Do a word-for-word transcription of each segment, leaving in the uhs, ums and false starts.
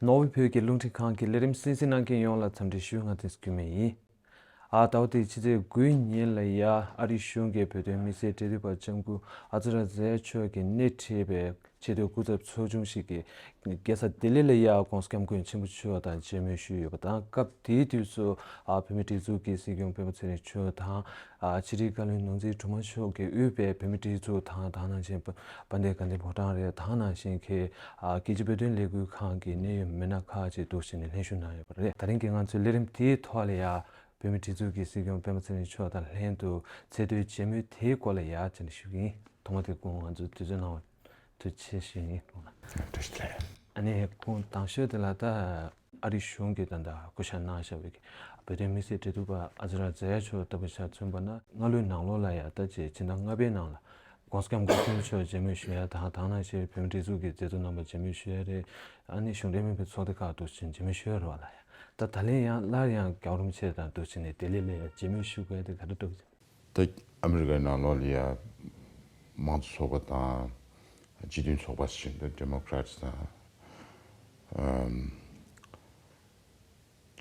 ནོར་ཝེ་བོད་ཀྱི་རླུང་འཕྲིན་ཁང་གི་ལས་རིམ་གསན་གཟིགས་གནང་མཁན་ཡོངས་ལ་འཚམས་འདྲི་ཞུ། ང་བསྟན་འཛིན་སྐྱོན་མེད་ཡིན། ཨ་ཟླ་བ་འདིའི་ཕྱི་ཚེས་དགུའི་ཉིན་ལ་ཡ་ཨ་རིའི་གཞུང་གིས་བོད་དོན་དམིགས་བསལ་འབྲེལ་མཐུད་པ་ལྕམ་སྐུ་ཨ་ཛི་ར་ཛ་ཡ་མཆོག་གིས་སྣེ་ཁྲིད་པའི་ཆེས་མཐོའི་སྐུ་ཚབ་ཚོགས་ཆུང་ཞིག་གིས་རྒྱལ་ས་ལྡི་ལི་ལ་ཡ་༸གོང་ས་༸སྐྱབས་མགོན་ཆེན་པོ་མཆོག་དང་མཇལ་མོལ་ཞུས་ཡོད་པ་དང་། སྐབས་དེའི་དུས་སུ་ཨ་བོད་མིའི་སྒྲིག་འཛུགས་ཀྱི་སྲིད་སྐྱོང་སྤེན་པ་ཚེ་རིང་མཆོག་དང་། ཨ་ཕྱི་དྲིལ་བཀའ་བློན་ནོར་འཛིན་སྒྲོལ་མ་མཆོག་གིས་དབུས་པའི་བོད་མིའི་སྒྲིག་འཛུགས་དང་། དེ་ནང་བཞིན་དཔལ་ལྡན་དགའ་ལྡན་ཕོ་བྲང་རེད། དེ་ནང་བཞིན་གྱི་ཨ་རྒྱལ་སྤྱིའི་བོད་དོན་ལས་འགུལ་ཁང་གི་གནད་ཡོད་མི་སྣ་ཁག་ཅིག་འདུག་བྱས་ནས་ལྷན་ཞུགས་གནང་ཡོད་པ་རེད། ད་རིང་གི་ང་ཚོའི་ལས་རིམ་དེའི་ཐོག་ལ་ཡ་བོད་མིའི་སྒྲིག་འཛུགས་ཀྱི་སྲིད་སྐྱོང་སྤེན་པ་ཚེ་རིང་མཆོག་དང་ལྷན་དུ་ཚེས་མཐོའི་མཇལ་མོལ་དེའི་སྐོར་ལ་ཡ་བཅར་འདྲི་ཞུ་གི་ཡིན། ཐོག་མ་དེ་སྐུ་ང་ཚོ་དུས་ཚོད་གནང་བ་ཐུགས་རྗེ་ཆེ་ཞུ་ཡིན། བཀྲ་ཤིས་བདེ་ལེགས། ཨ་ནི་སྐུ་དང་ཤོས་དེ་ལ་ད་ཨ་རིའི་གཞུང་གིས་ད་ལྟ་བསྐོ་བཞག་གནང་བཞག་པའི་བོད་དོན་དམིགས་བསལ་འབྲེལ་མཐུད་པ་ཨ་ཛི་ར་ཛ་ཡ་མཆོག་ལྟ་བུ་ཆ་མཚོན་པ་ན། སྔ་ལོའི་ནང་ལོགས་ལ་ཡ་ད་ཅིག་ཕྱི་ཟླ་ལྔ་པའི་ནང་ལ་༸གོང་ས་༸སྐྱབས་མགོན་ཆེན་པོ་མཆོག་མཇལ་མོལ་ཞུ་ཡ་དང་། དེ་ནང་བཞིན་བོད་མིའི་སྒྲིག་འཛུགས་ཀྱི་མཛད་གཙོ་རྣམ་པ་མཇལ་མོལ་ཞུ་ཡ་རེད། ཨ་ནི་གཞུང་འབྲེལ་མིན་པའི་ཚོགས་སྡེ་ཁག་འདུག་བྱས་མཇལ་མོལ་ཞུ་ཡ་རེད་པ་ལགས། ད་ད་ལན་ཡང་སླར་ཡང་རྒྱལ་བ་རིན་པོ་ཆེ་དང་འདུག་བྱས་ནས་ལྡི་ལི་ལ་ཡ་མཇལ་མོལ་ཞུ་དགོས་དེ་ག་རེ་འདུག་ད་ཨ་མི་རི་ཀའི་ནང་ལོགས་ལ་ཡ་དམངས་གཙོ་ཚོགས་པ་དང་སྤྱི་མཐུན་ཚོགས་པ་ཞིག་འདུག Democrats་དང་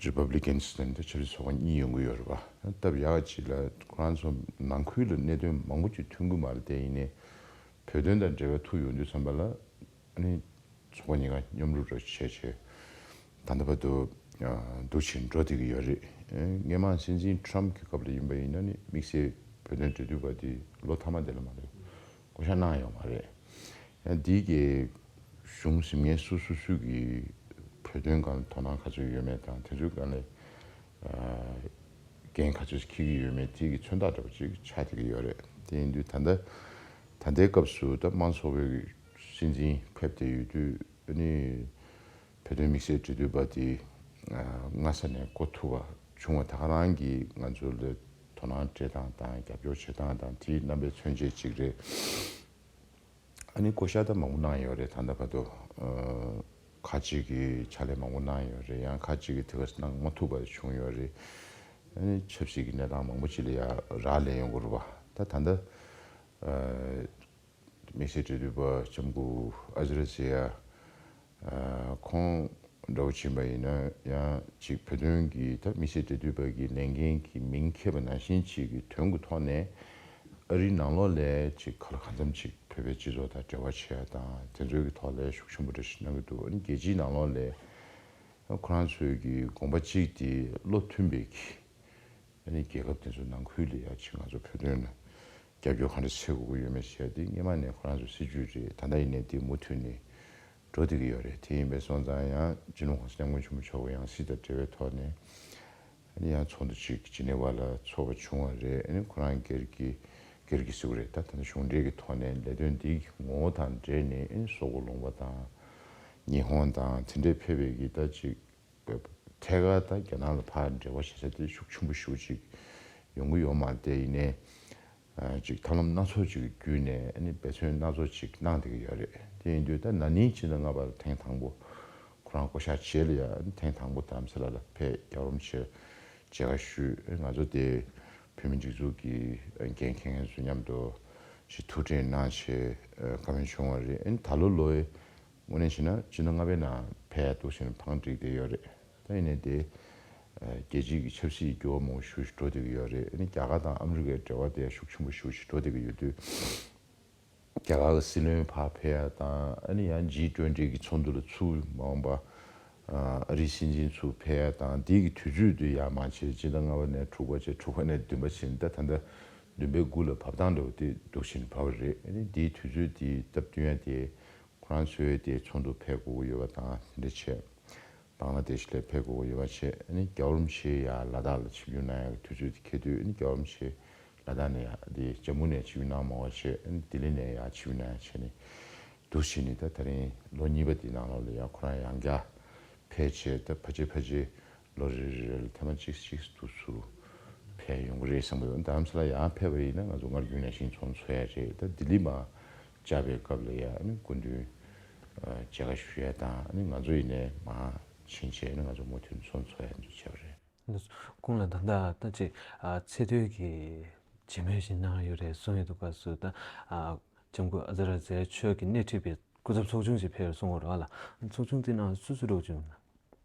ཨམ་Republicans་དང་འདུག་ཆབ་སྲིད་ཚོགས་པ་གཉིས་ཡོང་གི་ཡོད་རེད་པ། སྟབས་ཡག་ཅིག་ལ་ཁོ་རང་ཚོ་ནང་ཁུལ་ལ་གནད་དོན་མང་པོ་ཅིག་མཐུན་གྱི་མ་རེད། དེ་ཡིན་ནའི་བོད་དོན་དང་འབྲེལ་བ་ཐུག་ཡོང་དུས་ཙམ་པ་ལ་ཨ་ནི་ཚོགས་པ་གཉིས་ཀ་མཉམ་རུབ་ར་བྱས་བྱས་ད་ལྟ་བར་དུ་འདུག་བྱས་འགྲོ་བསྡད་ཀྱི་ཡོད་རེད། སྔོན་མ་སྲིད་འཛིན་Trump་གྱི་སྐབས་ལ་ཡིན་པ་ཡིན་ན་ནི་དམིགས་བསལ་བོད་དོན་འབྲེལ་མཐུད་པ་དེ་ལོ་མཐའ་མ་དེ་ལ་མ་གཏོགས་བསྐོ་བཞག་གནང་ཡོད་མ་རེད། ཡང་འདི་གའི་གཞུང་ཟིན་མཁན་སུ་སུ་སུ་གིས་བོད་དོན་སྒང་ལ་དོ་སྣང་ག་ཚོད་ཡོད་མེད་དང་། དེ་ཚོའི་སྒང་ལ་འགན་ག་ཚོད་འཁྱེར་གྱི་ཡོད་མེད་དེ་གི་མཚོན་རྟགས་འདྲ་པོ་ཅིག་ཆགས་བསྡད་ཀྱི་ཡོད་རེད། དེ་ཡིན་དུས་ད་ལྟ་ད་ལྟའི་སྐབས་སུ་ད་དམངས་གཙོ་ཚོགས་པའི་སྲིད་འཛིན་ཕེབས་བསྡད་ཡོད་དུས་ཨ་ནི་བོད་དོན་དམིགས་བསལ་འབྲེལ་མཐུད་པ་དེ་སྔ་ས་ནས་བསྐོ་ཐུབ་པ་བྱུང་བ་ད་ག་རང་གིས་ང་ཚོ་ལ་དོ་སྣང་སྤྲད་སྟངས་དང་རྒྱབ་སྐྱོར་བྱེད་སྟངས་དང་དེའི་རྣམ་པའི་མཚོན་བྱེད་ཅིག་རེད། ཨ་ནི་བསྐོ་བཞག་ད་མང་པོ་གནང་ཡོད་རེད། ད་ལྟ་བར་དུ་ཁག་ཅིག་གིས་ཕྱག་ལས་མང་པོ་གནང་ཡོད་རེད། ཡང་ཁག་ཅིག་གིས་དེ་ག་གནང་མ་ཐུབ་པ་བྱུང་ཡོད་རེད། ཨ་ནི་ཆབ་སྲིད་ཀྱི་གནས་སྟངས་མང་པོ་ཅིག་ལ་ཡང་རག་ལས་ཡོང་གི་རེད་པ། ད་ད་ལྟ་དམིགས་བསལ་འབྲེལ་མཐུད་པ་ལྕམ་སྐུ་ཨ་ཛི་ར་ཛི་ཡ་ཁོང་འདྲ་བོ་ཕྱིན་པ་ཡིན་ན་ཡང་ཅིག་བོད་དོན་གྱི་ད་དམིགས་བསལ་འབྲེལ་མཐུད་པ་གི་ལས་འགན་གྱི་མིང་འཁྱེར་བ་ནང་བཞིན་ཅིག་གི་དོན་གྱི་ཐོག་ནས་ཨ་རིའི་ནང་ལོགས་ལ་ཅིག་ག་ལ་གང་འཚམ་ཅིག་བོད་པའི་སྤྱི་ཚོགས་དང་འབྲེལ་བ་བྱེད་ཡ་དང་དེ་ཚོའི་གི་ཐོག་ལ་ཤུགས་ཆེན་པོ་འདྲ་ཞིག་གནང་གི་འདུག་ཨ་ནི་རྒྱལ་སྤྱིའི་ནང་ལོགས་ལ་ཁོ་རང་ཚོའི་གི་དགོངས་པ་གཅིག་དེ་བློ་མཐུན་པའི་གི་ཨ་ནི་རྒྱལ་ཁབ་དེ་ཚོ་ནང་ཁུལ་ལ་ཡ་ཅིག་ང་ཚོ་བོད་དོན་ལ་རྒྱབ་སྐྱོར་ག་འདྲ་བྱེད་དགོས་ཀྱི་ཡོད་མེད་བཤད་དེ་སྔོན་མ་ནས་ཁོ་རང་ཚོ་སྲིད་ཇུས་རེད། ད་ལྟ་ཡིན་ནའི་དེ་མུ་མཐུད་ནས་འགྲོ་བསྡད་ཀྱི་ཡོད་རེད། དེ་ཡིན་པས་སོང་ཙང་ཡང་སྤྱི་ནོར་༸གོང་ས་༸སྐྱབས་མགོན་ཆེན་པོ་མཆོག་གི་ཡང་སྲིད་དང་འབྲེལ་བའི་ཐོག་ནས་ཨ་ནི་ཡང་ཚོགས་འདུ་ཅིག་ཇི་ནི་ཝ་ལ་ཚོགས་པ་བྱུང་བ་རེད། ཨ་ནི་ཁོ་རང་སྒེར་གྱི་སྒེར་གྱི་ཟེར་དགོས་རེད། ད་ད་ལྟ་གཞུང་འབྲེལ་གྱི་ཐོག་ནས་ལས་དོན་འདིའི་ངོ་བོ་དང་འབྲེལ་ནས་ཨ་ནི་སོག་པོ་ལུང་པ་དང་ཉི་ཧོང་དང་དེ་འདྲས་ཕེབས་པའི་གི་ད་ཅིག་ཐད་ཀར་ད་རྒྱ་ནག་ལ་ཕར་འབྲེལ་བ་བྱེད་ས་དེ་ཤུགས་ཆེན་པོ་ཞེ་པོ་ཅིག་ཡོང་གི་ཡོད་མ་རེད། དེ་ཡིན་ནའི་ཅིག་ཐབས་ལམ་སྣ་ཚོགས་ཅིག་གི་བརྒྱུད་ནས་ཨ་ནི་འབད་བརྩོན་སྣ་ཚོགས་ཅིག་གནང་བསྡད་ཀྱི་ཡོད་རེད། དེ་ཡིན་དུས་ད་ན་ནིང་ཕྱི་ཟླ་ལྔ་པར་ཐེངས་དང་པོ་ཁོ་རང་བསྐོ་བཞག་རྗེས་ལ་ཡ་ཨ་ནི་ཐེངས་དང་པོ་རྡ་རམ་ས་ལ་ལ་ཕེབས་རྒྱལ་བ་རིན་པོ་ཆེར་མཇལ་ཁ་ཞུས། ཨ་ནི་ང་ཚོ་དེ་བོད་མི་སྒྲིག་འཛུགས་ཀྱི་འགན་འཁྱེར་མཁན་ཚོ་མཉམ་དུ་ཅིག་ཐུག་འཕྲད་གནང་བྱས་བཀའ་མོལ་བྱུང་བ་རེད། ཨ་ནི་ད་ལོ་ལོ་ཡི་དངོས་གནས་བྱས་ན་ཕྱི་ཟླ་ལྔ་པའི་ནང་ཕེབས་ཡ་འདུག་ཟེར་ནས་བང་བསྒྲིགས་བསྡད་ཡོད་རེད། ད་ཡིན་ནའི་དེ་རྒྱལ་སྤྱིའི་གི་ཆབ་སྲིད་འགྱུར་བ་མང་པོ་ཞེ་པོ་ཞིག་འགྲོ་བསྡད་ཀྱི་ཡོད་རེད། ཨ་ནི་རྒྱ་གར་དང་ཨ་མི་རི་ཀའི་འབྲེལ་བ་དེ་ཡང་ཤུགས་ཆེན་པོ་ཞེ་པོ་ཞིག་འགྲོ་བསྡད་ཀྱི་ཡོད་དུས་རྒྱ་གར་གྱི་སྲིད་བློན་ཕར་ཕེབས་ཡ་དང་ཨ་ནི་ཡང་ཇི་ཊུ་ཝེན་ཊི་གི་ཚོགས་འདུ་ལ་ཚུར་མ་འོངས་པ་ཨ་རིའི་སྲིད་འཛིན་ཚུར་ཕེབས་ཡ་དང་དེ་གི་དུས་ཚོད་དུ་ཡར་མར་བྱས། སྤྱི་ཟླ་ལྔ་པ་ནས་དྲུག་པ་བྱས། དྲུག་པ་ནས་བདུན་པ་བྱས་ནས་ད་ད་ལྟ་བདུན་པའི་དགུ་ལ་བབས་སྟངས་འདྲ་བོ་དེ་འདུག་བཞིན་བབས་པ་རེད། ཨ་ནི་དེའི་དུས་ཚོད་དེ་སྟབས་བསྟུན་ཡ་དེ། ཁོ་རང་ཚོའི་དེ་ཚོགས་འདུ་ཕེབས་དགོས་ཀྱི་ཡོད་པ་དང་དེ་འདྲ་བྱས། བང་ལ་དེ་ཤི་ལ་ཕེབས་དགོས་ཀྱི་ཡོད་པ་བྱས། ཨ་ནི་རྒྱལ་བ་རིན་པོ་ཆེ་ཡར་ལ་དྭགས་ལ་ཆིབས་བསྒྱུར་གནང་ཡག་གི་དུས་ཚོད་དེ་འཁེལ་དུས་ཨ་ནི་རྒྱལ་བ་རིན་པོ་ཆེ་ལ་དྭགས་ནས་ཡར་དེ་ཇམ་མུ་ནས་ཆིབས་བསྒྱུར་གནང་མ་བ་བྱས། ཨ་ནི་ལྡི་ལི་ནས་ཡར་ཆིབས་བསྒྱུར་གནང་ཡག་བྱས་ནས་འདུག་བྱས་ནས་ད་ད་རིང་ལོ་གཉིས་པ་དེའི་ནང་ལོགས་ལ་ཡང་ཁོ་རང་ཡང་བསྐྱར་ཕེབས་བྱས། ད་ཕལ་ཆེར་ཕལ་ཆེར་ལོ་རེ་རེ་རེ་ལ་ཐེངས་མ་གཅིག་གཅིག་འདུག་ཚུར་ཕེབས་ཡོང་གི་རེད་བསམ་གྱི་འདུག་རྡ་རམ་ས་ལ་ཡང་ཕེབས་པ་ཡིན་ན་ང་ཚོ་སྔར་རྒྱུན་ནང་བཞིན་ཚོགས་འདུ་ཚོགས་ཡ་རེད། ད་ལྡི་ལི་མར་བཅར་བའི་སྐབས་ལ་ཡ་ཨ་ནི་སྐུ་མདུན་མཇལ་ཁ་ཞུ་ཡ་དང་། ཨ་ནི་ང་ཚོ་ཡིན་ནའི་མར་ཕྱིན་བྱས་ཨ་ནི་ང་ཚོ་མུ་མཐུད་ཚོགས་འདུ་ཚོགས་ཡ་འདུག་བྱས་པ་རེད། སྐུ་ངོ་ལགས། ད་ལྟ་ད་ཅིག་ཚེས་མཐོའི་གི་མཇལ་མོལ་ཞིག་གནང་ཡོད་རེད་གསུངས་ཡོད་འདུག་སྐབས་སུ་ད་ལྕམ་སྐུ་ཨ་ཛི་ར་ཛ་ཡ་མཆོག་གིས་སྣེ་ཁྲིད་པའི་ སྐུ་ཚབ་ཚོགས་ཆུང་ཞིག་ཕེབས་སོང་བ་རེད་བ་ལ། ཚོགས་ཆུང་དེ་ནང་སུ་སུ་འགྲོ་བྱུང་ན།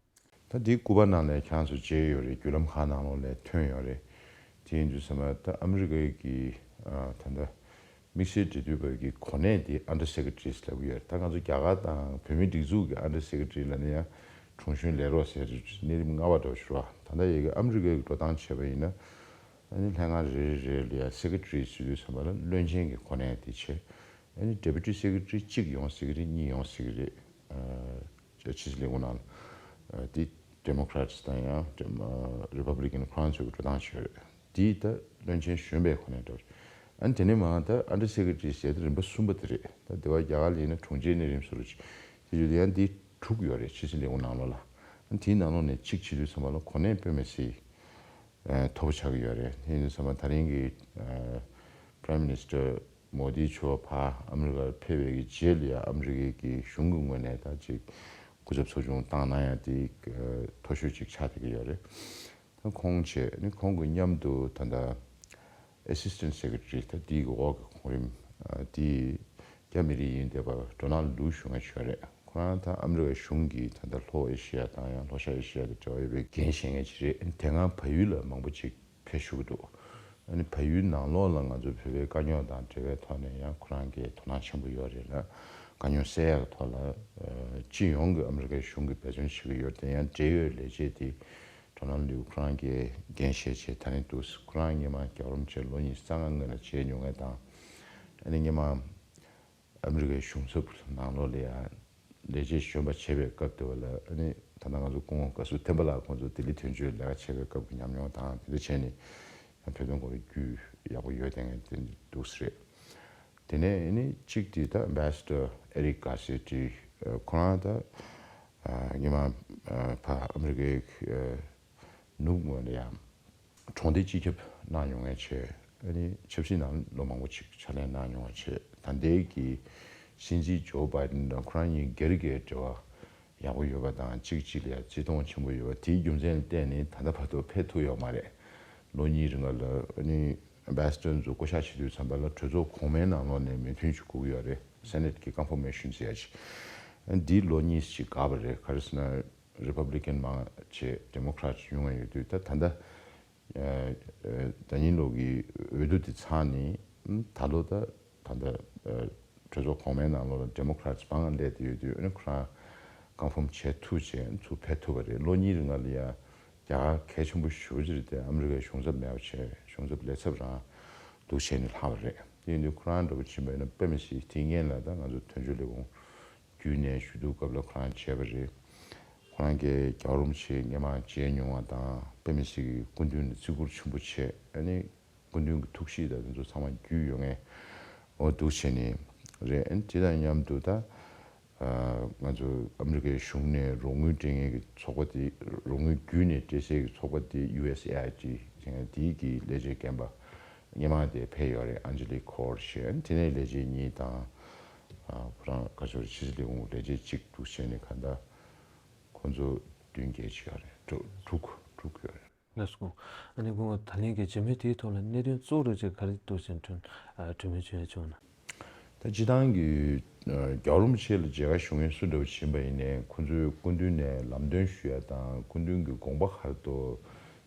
ད་འདི་སྐུ་པར་ནང་ལས་ཁྱེད་རང་ཚོ་མཇལ་ཡོད་རེད། བརྒྱུད་ལམ་ཁག་ནང་ལོགས་ལས་ཐོན་ཡོད་རེད། དེ་ཡིན་དུས་ཙམ་པ་ད་ཨ་མི་རི་ཀའི་གི་ཨ་ད་ལྟ་དམིགས་བསལ་འབྲེལ་མཐུད་པ་གི་གོ་གནས་དེ་Under Secretaries་ལབ་ཀྱི་ཡོད་རེད། ད་ང་ཚོ་རྒྱ་གར་དང་བོད་མིའི་སྒྲིག་འཛུགས་ཀྱི་Under Secretary་ལབ་ན་ཡང་དྲུང་གཞོན་ལས་རོགས་ཟེར་གནས་རིམ་ལྔ་པ་འདྲ་བོ་ཞིག་རེད་བ། ད་ལྟ་ཡ་གི་ཨ་མི་རི་ཀའི་འགྲོ་སྟངས་བྱས་པ་ཡིན་ན། ཨ་ནི་ལྷན་ཁང་རེ་རེ་རེ་ལ་ཡ་Secretary་ཟེར་དུས་ཙམ་པ་ལ་བློན་ཆེན་གྱི་གོ་གནས་དེ་བྱས། ཨ་ནི་Deputy Secretary་གཅིག་ཡོང་སྲིད་ཀྱི་རེད། གཉིས་ཡོང་སྲིད་ཀྱི་རེད། ཨ་ཕྱི་སྲིད་ལས་ཁུངས་ནང་ལ། ཨ་དེ་Democrats་དང་ཡང་Dem- ཨ་Republican་ཁོ་རང་ཚོའི་འགྲོ་སྟངས་བྱས་རེད། དེ་ད་བློན་ཆེན་གཞོན་པའི་གོ་གནས་འདྲ་བོ་རེད། ཨ་ནི་དེ་ནས་མར་ད་Under Secretary་ཟེར་དེ་རིམ་པ་གསུམ་པ་དེ་རེད། ད་དེ་བ་རྒྱ་གར་ལ་ཡིན་ན་དྲུང་ཆེ་གནས་རིམ་བཟོ་འདྲ་ཅིག་དེ་བརྒྱུད་དེ་ཡང་འདི་དྲུག་ཡོད་རེད། ཕྱི་སྲིད་ལས་ཁུངས་ནང་ལོགས་ལ། ཨ་ནི་དེའི་ནང་ལོགས་ནས་གཅིག་བྱེད་དུས་ཙམ་པ་ལ་གོ་གནས་དཔེ་མི་སྲིད་ཨ་མཐོ་པོ་ཆགས་ཀྱི་ཡོད་རེད། དེ་ཡིན་དུས་ཙམ་པ་ད་རིང་གི་ཨ་Prime Minister་མོ་དི་མཆོག་ཕར་ཨ་མི་རི་ཀར་ཕེབས་པའི་གི་རྗེས་ལ་ཡ་ཨ་མི་རི་ཀའི་གི་གཞུང་གི་ངོས་ནས་ད་ཅིག་སྐུ་ཚབ་ཚོགས་ཆུང་བཏང་གནང་ཡ་དེ་ཨ་མཐོ་ཤོས་ཅིག་ཆགས་བསྡད་ཀྱི་ཡོད་རེད། ད་ཁོང་བྱས་ནི་ཁོང་གི་མཉམ་དུ་ད་ལྟ་Assistant Secretary་ད་དེའི་གི་འོག་གི་གོང་རིམ་ཨ་དེ་རྒྱ་མི་རིགས་ཡིན་བསྡད་པ་Donald Lu་ཞུ་མཁན་ཞིག་ཡོད་རེད། ཁོ་རང་ད་ཨ་མི་རི་ཀའི་གཞུང་གི་ད་ལྟ་ལྷོ་ཨེ་ཤི་ཡ་དང་ཡང་ལྷོ་ཤར་ཨེ་ཤི་ཡ་དང་འབྲེལ་བ་ཡོད་པའི་འགན་བཞེས་མཁན་ཅིག་རེད། དེ་སྔ་བལ་ཡུལ་ལ་མང་པོ་ཅིག་ཕེབས་བཞུགས་འདུག་ཨ་ནི་བལ་ཡུལ་ནང་ལོགས་ལ་ང་ཚོ་བོད་པའི་དཀའ་རྙོག་དང་འབྲེལ་བའི་ཐོག་ནས་ཡང་ཁོ་རང་གིས་དོ་སྣང་ཆེན་པོ་ཡོད་རེད་ལ། དཀའ་རྙོག་སེལ་ཡག་གི་ཐོག་ལ་ཨ་སྤྱི་ཡོངས་ཀྱི་ཨ་མི་རི་ཀའི་གཞུང་གིས་འབད་བརྩོན་བྱེད་ཀྱི་ཡོད་རེད། དེ་ཡང་འབྲེལ་ཡོད་ལས་བྱེད་དེ་Donald Lu་ཁོ་རང་གིས་འགན་བཞེས་བྱས་ད་རིང་འདུག་ཁོ་རང་སྔོན་མ་རྒྱལ་བ་རིན་པོ་ཆེ་ལོ་ཉི་ཤུ་རྩ་ལྔ་སྔོན་ལ་མཇལ་མྱོང་མཁན་དང་། ཨ་ནི་སྔོན་མ་ཨ་མི་རི་ཀའི་གཞུང་ཚབ་ནང་ལོགས་ལ་ཡང་ལས་བྱེད་གཞོན་པ་བྱེད་པའི་སྐབས་དེ་བ་ལ་ཨ་ནི་ད་ལྟ་ང་ཚོ་སྐུ་ངོ་བཀའ་ཟུར་བསྟན་པ་ལགས་ཁོང་ཚོ་ལྡི་ལི་དོན་གཅོད་ལས་ཀ་བྱེད་པའི་སྐབས་ཀྱི་ཉམས་མྱོང་དང་དེ་འདྲ་བྱས་ནས་ཡང་བོད་དོན་སྐོར་རྒྱུས་ཡག་པོ་ཡོད་བསྡད་མཁན་དེ་འདུག་སེ་རེད། དེ་ནས་ཨ་ནི་གཅིག་དེ་ད་Ambassador Eric Garcetti་ཁོ་རང་ད་ཨ་སྔོན་མ་ཨ་ཕ་ཨ་མི་རི་ཀའི་ཨ་ནུབ་ངོས་ལ་ཡང་གྲོང་སྡེ་སྤྱི་ཁྱབ་གནང་མྱོང་མཁན་བྱས། ཨ་ནི་ཆབ་སྲིད་ནང་ལོ་མང་པོ་ཅིག་ཕྱག་ལས་གནང་མྱོང་བ་བྱས། ད་ལྟའི་གི་སྲིད་འཛིན་ཇོ་བྷའི་ཌེན་དང་ཁོ་རང་གཉིས་སྒེར་གྱི་འབྲེལ་བ་ཡག་པོ་ཡོད་པ་དང་གཅིག་གཅིག་ལ་ཡང་བརྩི་མཐོང་ཆེན་པོ་ཡོད་པ་དེའི་རྒྱུ་མཚན་ལ་བརྟེན་ནས་ད་ལྟ་བར་དུ་ཕེབས་ཐུབ་ཡོད་མ་རེད། ལོ་གཉིས་རིང་ལ་ཨ་ནི་Ambassador་ཚོ་བསྐོ་བཞག་བྱེད་དུས་ཙམ་པ་ལ་གྲོས་ཚོགས་གོང་མའི་ནང་ལོགས་ནས་མོས་མཐུན་ཞིག་དགོས་ཀྱི་ཡོད་རེད། Senate་གི་confirmation་ཟེར་ཡ་ཅིག་ཨ་ནི་འདི་ལོ་གཉིས་ཅིག་འགག་པ་རེད། ག་རེ་ཟེར་ན། Republican་མང་ཆེ་Democrat་ཉུང་བ་ཡོད་དུས་ད་ད་ལྟ་ཨ་ཨ་ཟླ་ཉིན་ལོ་གི་འོས་བསྡུ་དེ་ཚར་ནས་ཨ་ད་ལོ་ད་ད་ལྟ་ཨ་གྲོས་ཚོགས་གོང་མའི་ནང་ལོགས་ལ་Democrats་མང་སླེབས་བསྡད་ཡོད་དུས་ཨ་ནི་ཁོ་རང་confirm་བྱེད་ཐུབ་བྱས་ཚུར་ཕེབས་ཐུབ་པ་རེད། ལོ་གཉིས་རིང་ལ་ཡ་རྒྱ་གར་གལ་ཆེན་པོ་ཞེ་པོ་ཅིག་རེད་དེ། ཨ་མི་རི་ཀའི་གཞུང་ཚབ་མེད་པ་བྱས། གཞུང་ཚབ་ལས་ཚབ་རང་འདུག་བྱས་ནས་ལྷག་པ་རེད། དེ་ཡིན་དུས་ཁོ་རང་འདྲ་པོ་ཕྱིན་པ་ཡིན་ན་དཔེ་མི་སྲིད་དེ་སྔོན་ལ་ད་ང་ཚོ་དོན་གཅོད་ལས་ཁུངས་བརྒྱུད་ནས་ཞུ་གཏུག་སྐབས་ལ་ཁོ་རང་བྱས་པ་རེད། ཁོ་རང་གིས་རྒྱལ་བ་རིན་པོ་ཆེ་སྔོན་མ་མཇལ་མྱོང་བ་དང་དཔེ་མི་སྲིད་ཀྱི་སྐུ་མདུན་ལ་བརྩི་བཀུར་ཆེན་པོ་བྱས། ཨ་ནི་སྐུ་མདུན་གྱི་ཐུགས་གཤིས་དང་དེ་ཚོ་ཚང་མ་རྒྱུས་ཡོད་མཁན་འོ་འདུག་བྱས་ནས་རེད། ཨ་ནི་དེ་དང་མཉམ་དུ་ད་ཨ་ང་ཚོ་ཨ་མི་རི་ཀའི་གཞུང་ནས་རོགས་དངུལ་སྤྲད་མཁན་གྱི་ཚོགས་པ་དེ། རོགས་དངུལ་བརྒྱུད་ནས་སྤྲད་སའི་གི་ཚོགས་པ་དེ་ཡུ་ཨེས་ཨེ་ཨའི་ཌི་ཟེར་མཁན་དེའི་གི་ལས་བྱེད་རྒན་པ་སྔོན་མ་དེ་ཕེབས་ཡོད་རེད། Anjali Kaur་ཞེས། དེ་ནས་ལས་བྱེད་གཉིས་དང་ཨ་ཁོ་རང་བཀའ་ཟུར་ཕྱི་སྲིད་ལས་ཁུངས་ལས་བྱེད་གཅིག་འདུག་བྱས་ནས་ག་འདྲ་ཁོ་ཚོ་བདུན་བརྒྱད་ཅིག་ཡོད་རེད། དྲུག་དྲུག་དྲུག་ཡོད་རེད། ལགས་སོ། ཨ་ནི་སྐུ་ངོ་ད་ལན་གྱི་བྱེད་མུས་དེའི་ཐོག་ལ་གནད་དོན་གཙོ་བོ་རེ་ཅིག་ག་རེ་འདུག་ཅེས་དྲན་ཨ་གྲོས་མོལ་བྱུང་ཡ་བྱུང་ན། ད་སྤྱི་བཏང་གི་ཨ་རྒྱལ་བ་རིན་པོ་ཆེ་ལ་མཇལ་ཁ་ཞུ་མཁན་སུ་འདྲ་བོ་ཕྱིན་པ་ཡིན་ནའི་ཁོ་ཚོའི་སྐུ་མདུན་ནས་ལམ་སྟོན་ཞུ་ཡ་དང་སྐུ་མདུན་གྱི་དགོངས་པ་ག་རེ་འདུག་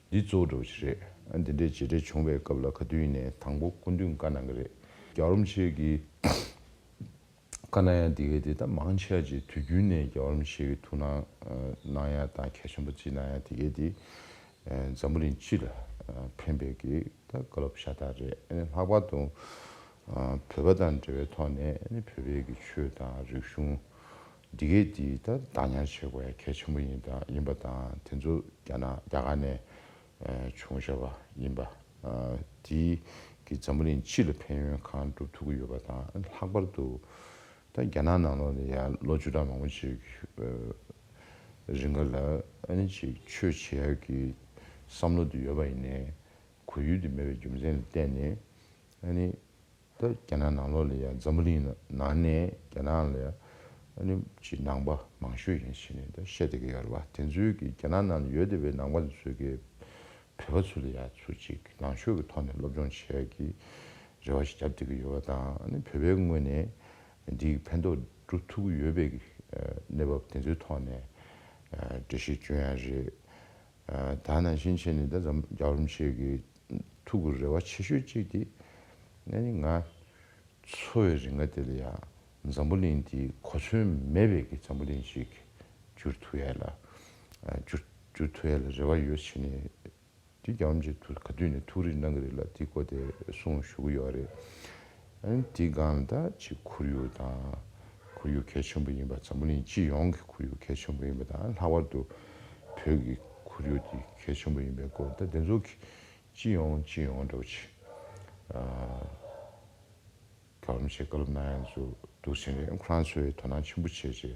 འདི་གཙོ་བོ་འདྲ་བོ་ཞིག་རེད། ཨ་འདི་འདྲའི་མཇལ་འཕྲད་བྱུང་བའི་སྐབས་ལ་ག་དུས་ཡིན་ནའི་དང་པོ་སྐུ་མདུན་བཀའ་གནང་གི་རེད། རྒྱལ་བ་རིན་པོ་ཆེ་གིས་བཀའ་གནང་ཡ་འདི་གའི་དེ་ད་མང་ཆེ་བ་ཅིག་དུས་རྒྱུན་ནས་རྒྱལ་བ་རིན་པོ་ཆེ་གི་ཐུགས་སྣང་གནང་ཡ་དང་གལ་ཆེན་པོ་བརྩིས་གནང་ཡ་དེ་གའི་དེ་འཛམ་བུ་གླིང་སྤྱི་ལ་ཕན་པའི་གི་ད་བཀའ་སློབ་ཤ་སྟག་རེད། ཨ་ནི་ལྷག་པར་དུ་བོད་པ་དང་འབྲེལ་བའི་ཐོག་ནས་ཨ་ནི་བོད་པའི་གི་ཆོས་དང་རིག་གཞུང་འདི་གའི་དེ་ད་བདག་ཉར་བྱེད་དགོས་ཡ་གལ་ཆེན་པོ་ཡིན་དང་ཡིན་པ་དང་དེ་ཚོ་རྒྱ་ནག་རྒྱ་གར་ནས་བྱུང་བཞག་པ་ཡིན་པ། དེའི་གི་འཛམ་བུ་གླིང་སྤྱི་ལ་ཕན་ཡོན་གང་སྒྲུབ་ཐུབ་ཀྱི་ཡོད་པ་དང་། ལྷག་པར་དུ་ད་རྒྱ་ནག་ནང་ལོགས་ལ་ཡང་ལོ་བཅུ་ཕྲག་མང་པོ་ཅིག་རིང་ག་ལ་ཨ་ནི་ཅིག་ཆོས་བྱེད་ཡག་གི་བསམ་བློ་དེ་ཡོད་པ་ཡིན་ནའི་གོ་ཡུལ་དེ་མེད་པའི་རྒྱུ་མཚན་ལ་བརྟེན་ནས་ཨ་ནི། ད་རྒྱ་ནག་ནང་ལོགས་ལ་ཡང་འཛམ་བུ་གླིང་ནང་ནས་རྒྱ་ནག་ལ་ཡང་ཨ་ནི་ཅིག་ནང་པ་མང་ཤོས་ཡིན་ཟེར་ནས་ད་བཤད་བསྡད་ཀྱི་ཡོད་རེད་བ། དེ་ཚོའི་གི་རྒྱ་ནག་ནང་ལ་ཡོད་བསྡད་པའི་ནང་པ་དེ་ཚོའི་གི་བོད་པ་ཚོ་ལ་ཡང་ཚུར་ཅིག་ནང་ཆོས་ཀྱི་ཐོག་ནས་སློབ་སྦྱོང་བྱེད་ཡག་གི་རེ་བ་ཞིག་བརྒྱབ་བསྡད་ཀྱི་ཡོད་པ་དང་། ཨ་ནི་བོད་པའི་ངོས་ནས་འདིའི་ཕན་ཐོགས་ སྒྲུབ་ཐུབ་ཀྱི་ཡོད་པའི་གནས་བབ་དེ་ཚོའི་ཐོག་ནས་འགྲེལ་བཤད་བསྐྱོན་ཡ་རེད། ད་ནང་བཞིན་བྱས་ནས་ད་འཛམ་རྒྱལ་བ་རིན་པོ་ཆེ་གི་ཐུགས་ཀྱི་རེ་བ་ཆེ་ཤོས་གཅིག་དེ་ཨ་ནི་ང་འཚོ་བའི་རིང་ག་དེ་ལ་ཡང་འཛམ་བུ་གླིང་འདིའི་གོ་མཚོན་མེད་པའི་གི་འཛམ་བུ་གླིང་ཞིག་བསྒྱུར་ཐུབ་ཡ་ལ་བསྒྱུར་བསྒྱུར་ཐུབ་ཡ་ལ་རེ་བ་ཡོད་བྱས་ནས། དེ་རྒྱལ་བ་རིན་པོ་ཆེ་ཐུགས་ག་དུས་ནས་ཐུགས་རེ་གནང་གི་རེད་ལ་དེ་སྐོར་དེ་གསུང་ཞུ་གི་ཡོད་རེད། ཨ་ནི་དེ་སྒང་ད་ཅིག་ཁོར་ཡུག་དང་ཁོར་ཡུག་གལ་ཆེན་པོ་ཡིན་པ་འཛམ་བུ་གླིང་སྤྱི་ཡོངས་ཀྱི་ཁོར་ཡུག་གལ་ཆེན་པོ་ཡིན་པ་དང་ལྷག་པར་དུ་བོད་ཀྱི་ཁོར་ཡུག་དེ་གལ་ཆེན་པོ་ཡིན་པའི་སྐོར་ད་དེ་ཚོ་གི་སྤྱི་ཡོངས་སྤྱི་ཡོངས་འདྲ་བོ་ཅིག་ཨ། རྒྱལ་བ་རིན་པོ་ཆེ་བཀའ་སློབ་གནང་ཡ་ཚོ་འདུག་ཟིན་རེད། ཁོ་རང་ཚོས་དོ་སྣང་ཆེན་པོ་བྱས་རྗེས་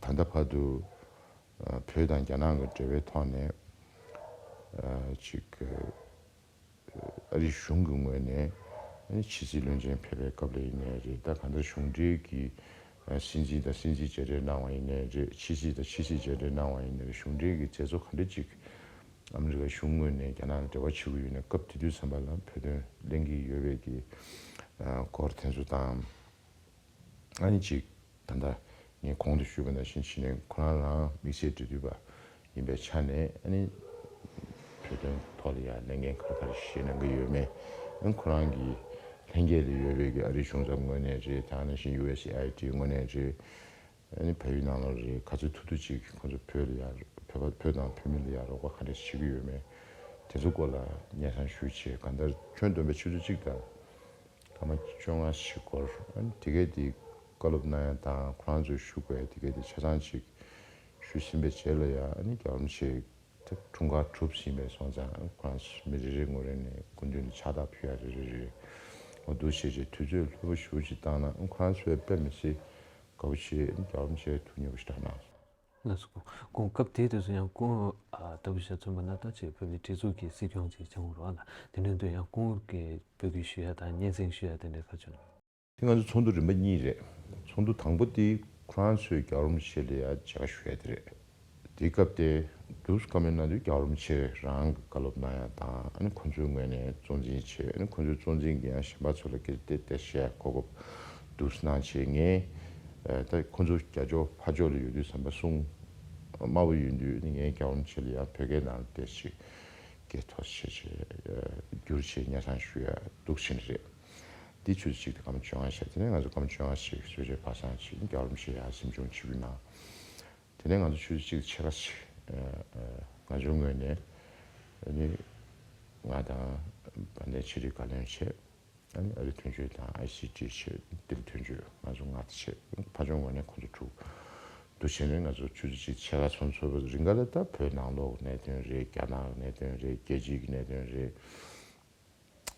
ད་ལྟ་བར་དུ་བོད་དང་རྒྱ་ནག་གི་འབྲེལ་བའི་ཐོག་ནས་ཅིག་ཨ་རིའི་གཞུང་གི་ངོས་ནས་ཕྱི་སྲིད་བློན་ཆེན་ཕེབས་པའི་སྐབས་ལ་ཡིན་ནའི་རེད། ད་གང་ལྟར་གཞུང་འབྲེལ་གྱི་སྲིད་འཛིན་དང་སྲིད་འཛིན་མཇལ་འཕྲད་གནང་བ་ཡིན་ནའི་རེད། ཕྱི་སྲིད་དང་ཕྱི་སྲིད་མཇལ་འཕྲད་གནང་བ་ཡིན་ནའི་རེད། གཞུང་འབྲེལ་གྱི་མཛད་གཙོ་ག་འདྲ་ཅིག་ཨ་མི་རི་ཀའི་གཞུང་ངོས་ནས་རྒྱ་ནག་ལ་འབྲེལ་བ་བྱེད་ཀྱི་ཡོད་ན་སྐབས་དེ་དུས་ཙམ་པ་ལ་བོད་དོན་གླེང་གི་ཡོད་པའི་གི་སྐོར་དེ་ཚོ་དང་། ཨ་ནི་ཅིག་ད་ལྟ་ངས་གོང་དུ་ཞུས་པ་ནང་བཞིན་བྱས་ནས་ཁོ་རང་རང་དམིགས་བསལ་འབྲེལ་མཐུད་པ་ཡིན་པའི་ཆ་ནས་ཨ་ནི་བོད་དོན་ཐོག་ལ་ཡང་ལས་འགན་ག་རེ་ག་རེ་བཞེས་གནང་གི་ཡོད་མེད། ཨ་ནི་ཁོ་རང་གི་ལྷན་རྒྱས་ལ་ཡོད་པའི་གི་ཨ་རིའི་གཞུང་ཚབ་ངོས་ནས་རེད། དེ་ནང་བཞིན་ཡུ་ཨེས་ཨེ་ཨའི་ཌི་ངོས་ནས་རེད། ཨ་ནི་བལ་ཡུལ་ནང་ལ་རེད། ག་ཚོད་ཐུབ་ཐུབ་ཅིག་ཁོང་ཚོ་བོད་ལ་ཡང་བོད་པ་བོད་དང་བོད་མི་ལ་ཡང་རོགས་པ་ག་འདྲ་བྱེད་ཀྱི་ཡོད་མེད་དེ་ཚོ་སྐོར་ལ་སྙན་སེང་ཞུས་བྱས་གང་ལྟར་ཁྱོན་བསྡོམས་པའི་ཆུ་ཚོད་གཅིག་དང་སྐར་མ་བཅོ་ལྔ་ཞིག་འགོར། ཨ་ནི་དེ་གས་དེ་བཀའ་སློབ་གནང་ཡ་དང་ཁོ་རང་ཚོས་ཞུ་དགོས་ཡ་དེ་གས་དེ་ཆ་ཚང་ཅིག་ཞུས་ཟིན་པའི་རྗེས་ལ་ཡང་ཨ་ནི་རྒྱལ་བ་རིན་པོ་ཆེ་དེ་འཁྲུངས་སྐར་གྲུབ་ཟིན་པའི་སོང་ཙང་ཁོ་རང་ཚོ་མི་རེ་རེ་ངོས་རེ་ནས་སྐུ་མདུན་ལ་ཕྱག་རྟགས་ཕུལ་ཡ་རེ་རེ་རེད། འོ་འདུག་བྱས་རྗེས་དུས་ཚོད་ལྷོད་པོ་ཞེ་པོ་ཅིག་བཏང་ན་ཁོ་རང་ཚོའི་དཔེ་མི་སྲིད་དགའ་པོ་བྱས་རྒྱལ་བ་རིན་པོ་ཆེ་ཐུགས་མཉེས་པོ་ཞེ་དྲག་གནང་སོང་། ལགས་སོ། ཁོང་སྐབས་དེ་དུས་སུ་ཡང་ཁོང་ཨ་ལྟ་བུ་ཞིག་མཚོན་པ་ན་ད་ཅིག་བོད་མིའི་སྒྲིག་འཛུགས་ཀྱི་སྲིད་སྐྱོང་ཅིག་བྱུང་རོགས་ལ་དེ་ནས་དུས་ཡང་ཁོང་གི་འབོད་སྐུལ་ཞུ་ཡ་དང་སྙན་སེང་ཞུ་ཡ་དེ་འདྲའི་ཁ་བྱུང་། དེ་ང་ཚོ་ཚོགས་འདུ་རིམ་པ་གཉིས་རེད། ཚོགས་འདུ་དང་པོ་དེ་ཁོ་རང་ཚོས་རྒྱལ་བ་རིན་པོ་ཆེ་ལ་ཡ་མཇལ་ཁ་ཞུ་ཡ་དེ་རེད། དེའི་སྐབས་དེ་དུས་བཀའ་མོལ་གནང་དུས་རྒྱལ་བ་རིན་པོ་ཆེ་རང་གི་བཀའ་སློབ་གནང་ཡ་དང་ཨ་ནི་ཁོ་ཚོའི་ངོས་ནས་གཙོ་འཛིན་བྱས། ཨ་ནི་ཁོ་ཚོའི་གཙོ་འཛིན་གྱི་ཡང་གཞན་པ་ཚོ་ལ་སྐད་ཆ་དེ་དེ་བཤད་གོ་སྐབས་དུས་གནང་བྱས་ངས་ད་ཁོ་ཚོ་རྒྱ་ཕྱོགས་ཕར་ཕྱོགས་ལ་ཡོད་དུས་ཙམ་པ་གསུང་དམའ་བོ་ཡོད་དུས་ངས་རྒྱལ་བ་རིན་པོ་ཆེ་ལ་ཡང་བོད་སྐད་ནང་ལ་དེ་ཞིག་སྐད་ཐོག་བྱས་བྱས་བསྒྱུར་བྱས་སྙན་སེང་ཞུ་ཡ་འདུག་ཕྱིན་རེད། འདི་ཆུ་ཚོད་གཅིག་དང་སྐར་མ་བཅོ་ལྔ་ཤར། དེ་ནས་ང་ཚོ་སྐར་མ་བཅོ་ལྔ་ཞིག་གསོལ་ཇ་ཕར་སང་ཞིག་རྒྱལ་བ་རིན་པོ་ཆེ་ཡར་གཟིམ་ཆུང་ཆིབས་བསྒྱུར་གནང་། དེ་ནས་ང་ཚོ་ཆུ་ཚོད་གཅིག་ཕྱེད་ཀ་ཞིག་ང་ཚོའི་ངོས་ནས་ཨ་ནི་ང་དང་དཔལ་ལྡན་ཆོས་སྒྲོན་བཀའ་བློན་བྱས། ཨ་ནི་ཨ་རི་དོན་གཅོད་དང་ཨའི་སི་ཊི་བྱས། ལྡི་ལི་དོན་གཅོད་ང་ཚོ་ལྔ་དེ་བྱས། ཕར་ཕྱོགས་ངོས་ནས་ཁོང་ཚོ་དྲུག་འདུ་བྱས་ནས་ང་ཚོ་ཆུ་ཚོད་གཅིག་ཕྱེད་ཀ་ཚོན་ཚོད་རིང་ག་ལ་ད་བོད་ནང་ལོགས་གནད་དོན་རེད། རྒྱ་ནག་གི་གནད་དོན་རེད། རྒྱལ་སྤྱིའི་གནད་དོན་རེད།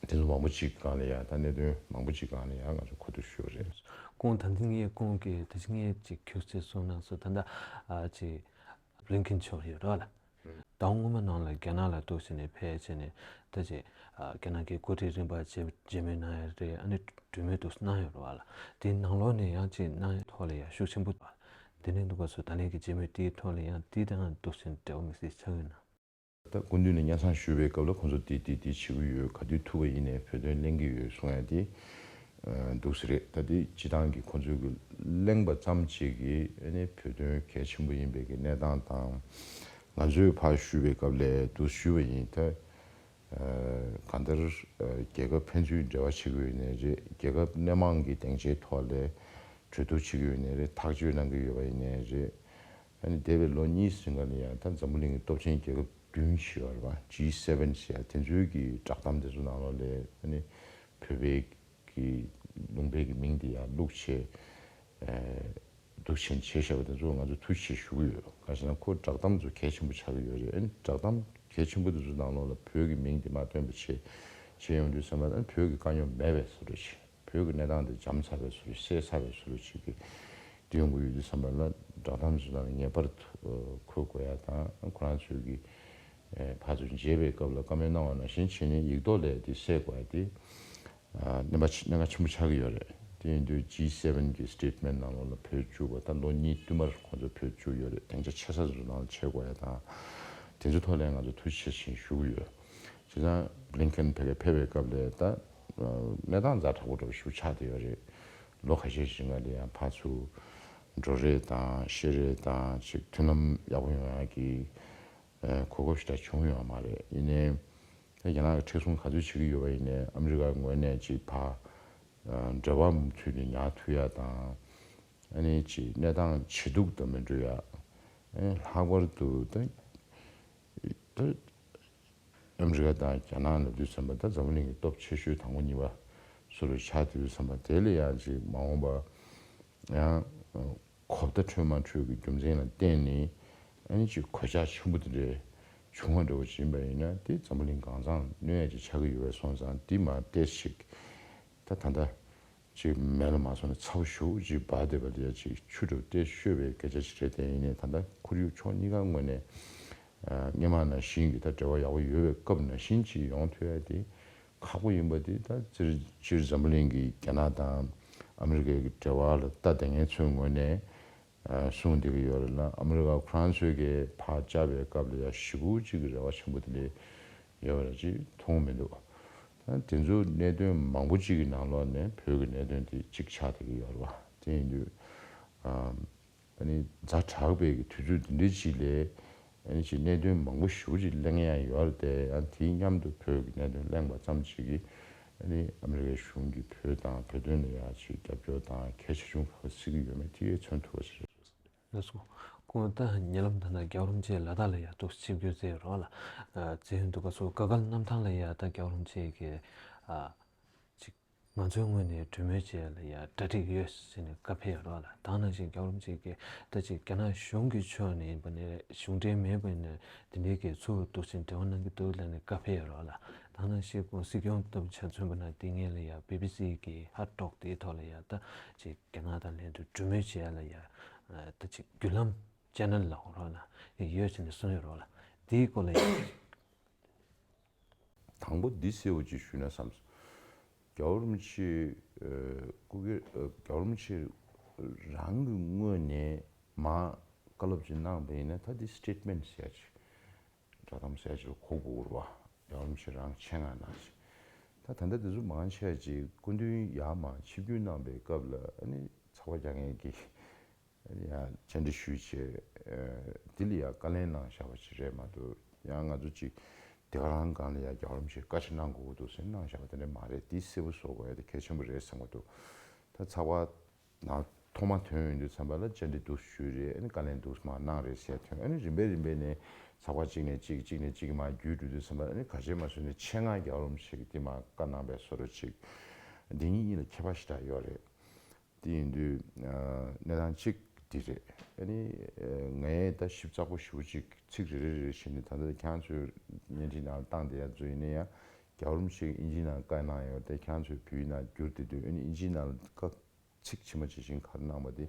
དེ་ཚོ་མང་པོ་ཅིག་སྒང་ལ་ཡང་ད་གནད་དོན་མང་པོ་ཅིག་སྒང་ལ་ཡང་ང་ཚོ་གོ་བསྡུར་ཞུས་པ་རེད། ཁོང་ད་ལྟ་ངས་ཁོང་གི་ད་ཅི་ངས་ཅིག་ཁྱུག་ཙམ་གསུངས་ན་སོ་ད་ལྟ་ཨ་ཅིག་བླིན་ཀིན་མཆོག་ཡོད་རེད་བ་ལ། ཟླ་བ་སྔོན་མ་ནང་ལ་རྒྱ་ནག་ལ་འདུག་ཟེར་ནས་ཕེབས་བྱས་ནས་ད་ཅིག་ཨ་རྒྱ་ནག་གི་འགོ་ཁྲིད་རིམ་པ་མཇལ་མཇལ་མོལ་གནང་ཡ་རེད། ཨ་ནི་གྲོས་མོལ་འདུག་གནང་ཡོད་རེད་བ་ལ། དེ་ནང་ལོགས་ནས་ཡང་ཅིག་གནང་ཡ་ཐོག་ལ་ཡ་ཤུགས་ཆེན་པོ་འདུག་བ་ལ། དེ་ནས་འདུག་ག་སོ་ད་ལན་གྱི་མཇལ་མོལ་དེའི་ཐོག་ལ་ཡང་དེ་དང་འདུག་ཟེར་ནས་འབྲེལ་བ་མི་སྲིད་ཆགས་ཡོད་ན། ད་སྐུ་མདུན་ནས་སྙན་སེང་ཞུས་པའི་སྐབས་ལ་ཁོང་ཚོ་དེ་དེ་དེ་བྱེད་ཀྱི་ཡོད། ག་དུས་ཐུབ་པ་ཡིན་ནའི་བོད་དོན་གླེང་གི་ཡོད་གསུང་ཡ་དེ་འདུག་ས་རེད། ད་དེ་སྤྱི་བཏང་གི་ཁོང་ཚོའི་གི་གླེང་པ་ཙམ་ཅིག་གིས་ཨ་ནི་བོད་དོན་གལ་ཆེན་པོ་ཡིན་པའི་གི་གནས་སྟངས་དང་ང་ཚོས་ཕར་ཞུས་པའི་སྐབས་ལ་འདུག་ཞུས་པ་ཡིན། ད་གང་ལྟར་རྒྱལ་ཁབ་ཕན་ཚུན་འབྲེལ་བ་བྱེད་ཀྱི་ཡོད་ནའི་རེད། རྒྱལ་ཁབ་སྣེ་མང་གི་སྡིངས་ཆའི་ཐོག་ལ་གྲོས་བསྡུར་བྱེད་ཀྱི་ཡོད་ནའི་རེད། ཐག་གཅོད་གནང་གི་ཡོད་པ་ཡིན་ནའི་རེད། ཨ་ནི་འདས་པའི་ལོ་གཉིས་རིང་ག་ལ་ཡང་ད་འཛམ་བུ་གླིང་གི་སྟོབས་ཆེན་རྒྱལ་ཁབ་བདུན་ཞེས་པ་རེད་པ། ཇི་སེ་ཝེན་ཟེར་ཡ་དེ་ཚོའི་གི་བསྒྲགས་གཏམ་དེ་ཚོ་ནང་ལོགས་ལ་ཨ་ནི་བོད་པའི་གི་ལུང་པའི་གི་མིང་དེ་ཡང་བླུགས་བྱས་ཨ་འདུག་བྱས་བྱས་བཞག་པ་དེ་ཚོ་ང་ཚོ་ཐུགས་རྗེ་ཆེ་ཞུ་གི་ཡོད། ག་ཟེར་ན་ཁོ་བསྒྲགས་གཏམ་ཚོ་གལ་ཆེན་པོ་ཆགས་ཀྱི་ཡོད་རེད། ཨ་ནི་བསྒྲགས་གཏམ་གལ་ཆེན་པོ་དེ་ཚོ་ནང་ལོགས་ལ་བོད་ཀྱི་མིང་དེ་མ་བཏོན་པ་བྱས་བྱས་ཡོང་དུས་ཙམ་པ་ཨ་ནི་བོད་ཀྱི་དཀའ་རྙོག་མེད་པའི་བཟོ་འདྲ་ཞིག་བོད་ཀྱི་གནས་སྟངས་དེ་འཇམ་ཚར་བའི་བཟོ་འདྲ་སེལ་ཚར་བའི་བཟོ་འདྲ་ཞིག་གི་དེ་ཡོང་གི་ཡོད་དུས་ཙམ་པ་ལ་བསྒྲགས་གཏམ་ཚོ་ནང་ལ་ངེས་པར་དུ་འཁོད་དགོས་ཡ་དང་ཁོ་རང་ཚོས་ཀྱི་ཕར་ཚུར་མཇལ་བའི་སྐབས་ལ་བཀའ་མོལ་གནང་བ་ནང་བཞིན་བྱས་ནས་ཡིག་ཐོག་ལ་དེ་གསལ་དགོས་ཡ་དེ་གནད་པ་ཆེ་གནད་འགག་ཆེན་པོ་ཆགས་ཀྱི་ཡོད་རེད། དེ་ཡིན་དུས་ཇི་སེ་ཝེན་གི་སི་ཊེ་ཊི་མེན་ཊི་ནང་ལོགས་ལ་བོད་བཅུག་པ་ད་ལོ་གཉིས་བསྟུད་མར་ཁོང་ཚོ་བོད་བཅུག་ཡོད་རེད། སྡིངས་ཆ་ཆེ་ས་ཚོ་ནང་ལ་བྱེད་དགོས་ཡ་དང་དེ་ཚོའི་ཐོག་ལ་ང་ཚོ་ཐུགས་རྗེ་ཆེ་ཞུ་གི་ཡོད། བྱས་ཙང་བླིན་ཀིན་ཕ་གིར་ཕེབས་པའི་སྐབས་ལ་ད་གནས་སྟངས་ཛ་དྲག་པོ་འདྲ་བོ་ཞིག་ཆགས་བསྡད་ཡོད་རེད། ལོ་ཁ་ཤས་ཤིག་སྔ་ལ་ཡང་ཕར་ཚུར་འགྲོ་རེས་དང་བཤད་རེས་དང་ཅིག་མཐུན་ལམ་ཡག་པོ་ཡོང་ཡག་གི་ཨ་གོ་སྐབས་ཤིག་ད་བྱུང་ཡོད་མ་རེད། ཡིན་ནའི་ད་རྒྱ་ནག་གི་མཁྲེགས་བཟུང་ག་ཚོད་བྱེད་ཀྱི་ཡོད་པ་ཡིན་ནའི་ཨ་མི་རི་ཀའི་ངོས་ནས་ཅིག་ཕར་ཨ་འབྲེལ་བ་མུ་མཐུད་ནས་ཉར་ཐུབ་ཡག་དང་། ཨ་ནི་ཅིག་གནས་སྟངས་ཇེ་སྡུག་ཏུ་མི་འགྲོ་ཡག་ཨ་ནི་ལྷག་པར་དུ་ད་ད་ཨ་མི་རི་ཀ་དང་རྒྱ་ནག་ལབ་དུས་ཙམ་པ་ད་འཛམ་བུ་གླིང་གི་སྟོབས་ཆེ་ཤོས་དང་པོ་གཉིས་པ་སུ་རུ་ཆགས་དུས་ཙམ་པ་དེ་ལ་ཡང་ཅིག་མ་འོངས་པ་ཡང་གོ་བརྡ་འཕྲོད་མ་འཕྲོད་ཀྱི་རྒྱུ་མཚན་ལ་བརྟེན་ནས་ཨ་ནི་ཅིག་གོད་ཆག་ཆེན་པོ་དེ་འདྲའི་བྱུང་བ་འདྲ་བོ་ཅིག་ཡིན་པ་ཡིན་ན་དེ་འཛམ་བུ་གླིང་གང་ཚང་གནོད་ཡག་ཅིག་ཆགས་ཀྱི་ཡོད་པས་སོང་ཙང་དེ་མར་ཏོག་ཙམ་ཅིག་ད་ད་ལྟ་ཅིག་མེ་ལ་མ་སོང་ནས་ཚ་པོ་ཞེ་པོ་ཅིག་འབར་བསྡད་པ་ལ་ཡ་ཅིག་ཆུ་དྲོད་ཏོག་ཙམ་གཤོས་པའི་སྐད་ཆ་ཞིག་རེད། དེ་ཡིན་ནའི་ད་ལྟ་ཁོར་ཡུག་ཕྱོགས་གཉིས་ཀ་ངོས་ནས་ཨ་སྔོན་མ་ནང་བཞིན་གྱི་ད་འབྲེལ་བ་ཡག་པོ་ཡོད་པའི་སྐབས་ནང་བཞིན་ཅིག་ཡོང་ཐུབ་ཡ་དེ་ཁག་པོ་ཡིན་པ་དེ་ད་སྤྱིར་སྤྱིར་འཛམ་བུ་གླིང་གི་རྒྱ་ནག་དང་ཨ་མི་རི་ཀའི་གི་འབྲེལ་བ་ལ་ལྟ་བསྡད་མཁན་ཚོའི་ངོས་ནས་ཨ་གསུངས་བསྡད་ཀྱི་ཡོད་རེད་ལ། ཨ་མི་རི་ཀ་ཁོ་རང་ཚོས་གི་ཕར་བཅར་བའི་སྐབས་ལ་ཡ་ཞེ་པོ་ཅིག་གི་རེ་བ་ཆེན་པོ་དེ་འདྲ་ཡོད་རེད་ཅེས་མཐོང་མི་འདུག་ད་དེ་ཚོ་གནད་དོན་མང་པོ་ཅིག་གི་ནང་ལོགས་ནས་བོད་ཀྱི་གནད་དོན་དེ་གཅིག་ཆགས་བསྡད་ཀྱི་ཡོད་རེད་བ། དེ་ཡིན་དུས་ཨ་ནི་ཛ་དྲག་པའི་གི་དུས་ཚོད་འདི་འདྲའི་ཅིག་ལས་ཨ་ནི་ཅིག་གནད་དོན་མང་པོ་ཞེ་པོ་ཅིག་གླེང་ཡ་ཡོད་རེད་དེ། ཨ་ནི་དེའི་མཉམ་དུ་བོད་ཀྱི་གནད་དོན་གླེང་བ་ཙམ་ཅིག་གིས་ཨ་ནི་ཨ་མི་རི་ཀའི་གཞུང་གིས་བོད་དང་བོད་དོན་ལ་ཡ་ཅིག་རྒྱབ་སྐྱོར་དང་གལ་ཆེ་ཆུང་ག་པར་བརྩི་གི་ཡོད་མེད་དེ་མཚོན་ཐུབ་པ་ཞིག་རེད། ལགས་སོ། སྐུ་ངོ་ད་ཉེ་ལམ་ད་ལྟ་རྒྱལ་བ་རིན་པོ་ཆེ་ལ་དྭགས་ལ་ཡ་ཏོག་ཙམ་ཆིབས་བསྒྱུར་མཛད་ཡོད་རེད་བ་ལ། ཨ་མཛད་ཡོང་དུས་སྐབས་སུ་དཀའ་ངལ་གནམ་ཐང་ལ་ཡ་ད་རྒྱལ་བ་རིན་པོ་ཆེ་གིས་ཨ་ཅིག་ང་ཚོའི་ངོས་ནས་གྲོས་མོལ་བྱེད་ཡ་ལ་ཡ་གྲ་སྒྲིག་ཡོད་ཟེར་ནས་བཀའ་ཕེབས་ཡོད་རེད་བ་ལ། ད་ནང་བཞིན་རྒྱལ་བ་རིན་པོ་ཆེ་གིས་ད་ཅིག་རྒྱ་ནག་གཞུང་གི་ཕྱོགས་ནས་ཡིན་པ་ནས་གཞུང་འབྲེལ་མེད་པ་ཡིན་ན་དེ་འདྲའི་གི་ཚུར་ཏོག་ཙམ་འབྲེལ་བ་གནང་གི་འདུག་ལབ་ནས་བཀའ་ཕེབས་ཡོད་རེད་བ་ལ། ད་ནང་བཞིན་སྐུ་སྲིད་སྐྱོང་ལྟ་བུ་ཆ་མཚོན་པ་ན་དེ་སྔོན་ལ་ཡ་བི་བི་སི་གི་ཧར་ཊོག་དེའི་ཐོག་ལ་ཡ་ད་ཅིག་རྒྱ་ནག་དང་ལྷན་དུ་གྲོས་མོལ་བྱེད་ཡ་ལ་ཡ་ད་ཅིག་བརྒྱུད་ལམ་ཅེ་ནལ་ལ་འོ་རོགས་ལ་ཡོད་ཅེས་ནས་གསུངས་ཡོད་རོགས་ལ། དེའི་སྐོར་ལ་ཡ། དང་པོ་འདི་གསལ་བོ་ཅིག་ཞུས་ན་བསམས་སོང་། རྒྱལ་བ་རིན་པོ་ཆེ་སྐུ་སྒེར་རྒྱལ་བ་རིན་པོ་ཆེ་རང་གི་ངོས་ནས་མར་བཀའ་སློབ་ཅིག་གནང་བ་ཡིན་ན་ད་འདི་སི་ཊེཊ་མེན་ཊི་ཟེར་ཡ་ཅིག་བསྒྲགས་གཏམ་ཟེར་ཡ་ཅིག་ལ་གོ་དགོས་རེད་བ། རྒྱལ་བ་རིན་པོ་ཆེ་རང་ཆེད་མངགས་གནང་ཞིག་ད་ད་ལྟ་འདི་ཚོ་མང་ཆེ་བ་ཅིག་སྐུ་མདུན་ཡར་མར་ཆིབས་བསྒྱུར་གནང་པའི་སྐབས་ལ་ཨ་ནི་ཚགས་པར་རྒྱག་མཁན་གྱིས་ཡང་བཅར་འདྲི་ཞུས་བྱས། ཨ་འདི་ལ་ཡང་བཀའ་ལན་གནང་བཞག་པ་ཅིག་རེད་མ་གཏོགས་ཡང་ང་ཚོ་ཅིག་དེ་ག་རང་སྒང་ལ་ཡང་རྒྱལ་བ་རིན་པོ་ཆེར་བཀའ་ཅིག་གནང་དགོས་ཀྱི་འདུག་ཟེར་གནང་བཞག་པ་དེ་འདྲ་མ་རེད། དེ་གསལ་པོ་བཟོ་དགོས་ཡ་དེ་གལ་ཆེན་པོ་རེད་བསམ་གྱི་འདུག་ད་ཚགས་པར་ནང་ཐོག་མ་ཐོན་ཡོང་དུས་ཙམ་པ་ལ་བཅར་འདྲི་འདུག་ཞུས་རེད། ཨ་ནི་བཀའ་ལན་འདུག་མར་གནང་རེད་ཟེར་ཐོན། ཨ་ནི་རིམ་པས་རིམ་པས་ནས་ཚགས་པར་གཅིག་ནས་གཅིག་གཅིག་ནས་གཅིག་མར་བརྒྱུད་འགྲོ་དུས་ཙམ་པ་ལ་ཨ་ནི་ག་བྱས་མ་བཟོས་ནས་ཆེད་མངགས་རྒྱལ་བ་རིན་པོ་ཆེ་གིས་དེ་མར་བཀའ་གནང་པའི་བཟོ་འདྲ་ཅིག་འདི་གཉིས་གཉིས་ལ་ཁྱད་པར་ཞེ་དྲག་ཡོད་རེད། དེ་ཡིན་དུས་ཨ་གནས་སྟངས་གཅིག་འདི་རེད། ཨ་ནི་ཨ་ངས་ད་ཞིབ་ཚགས་པོ་ཞེ་པོ་ཅིག་ཚིག་རེ་རེ་རེ་བྱས་ནས་ད་ལྟ་ཁྱེད་རང་ཚོའི་བརྙན་འཕྲིན་ནང་བཏང་བསྡད་ཡ་ཚོ་ཡིན་ན་ཡང་རྒྱལ་བ་རིན་པོ་ཆེ་གིས་དབྱིན་ཇིའི་ནང་བཀའ་གནང་ཡོད་དེ་ཁྱེད་རང་ཚོས་བོད་ཡིག་ནང་བསྒྱུར་བསྡད་དུས་ཨ་ནི་དབྱིན་ཇིའི་ནང་ལ་བཀའ་ཚིག་ཇི་མ་ཇི་བཞིན་ག་རེ་གནང་པ་དེ་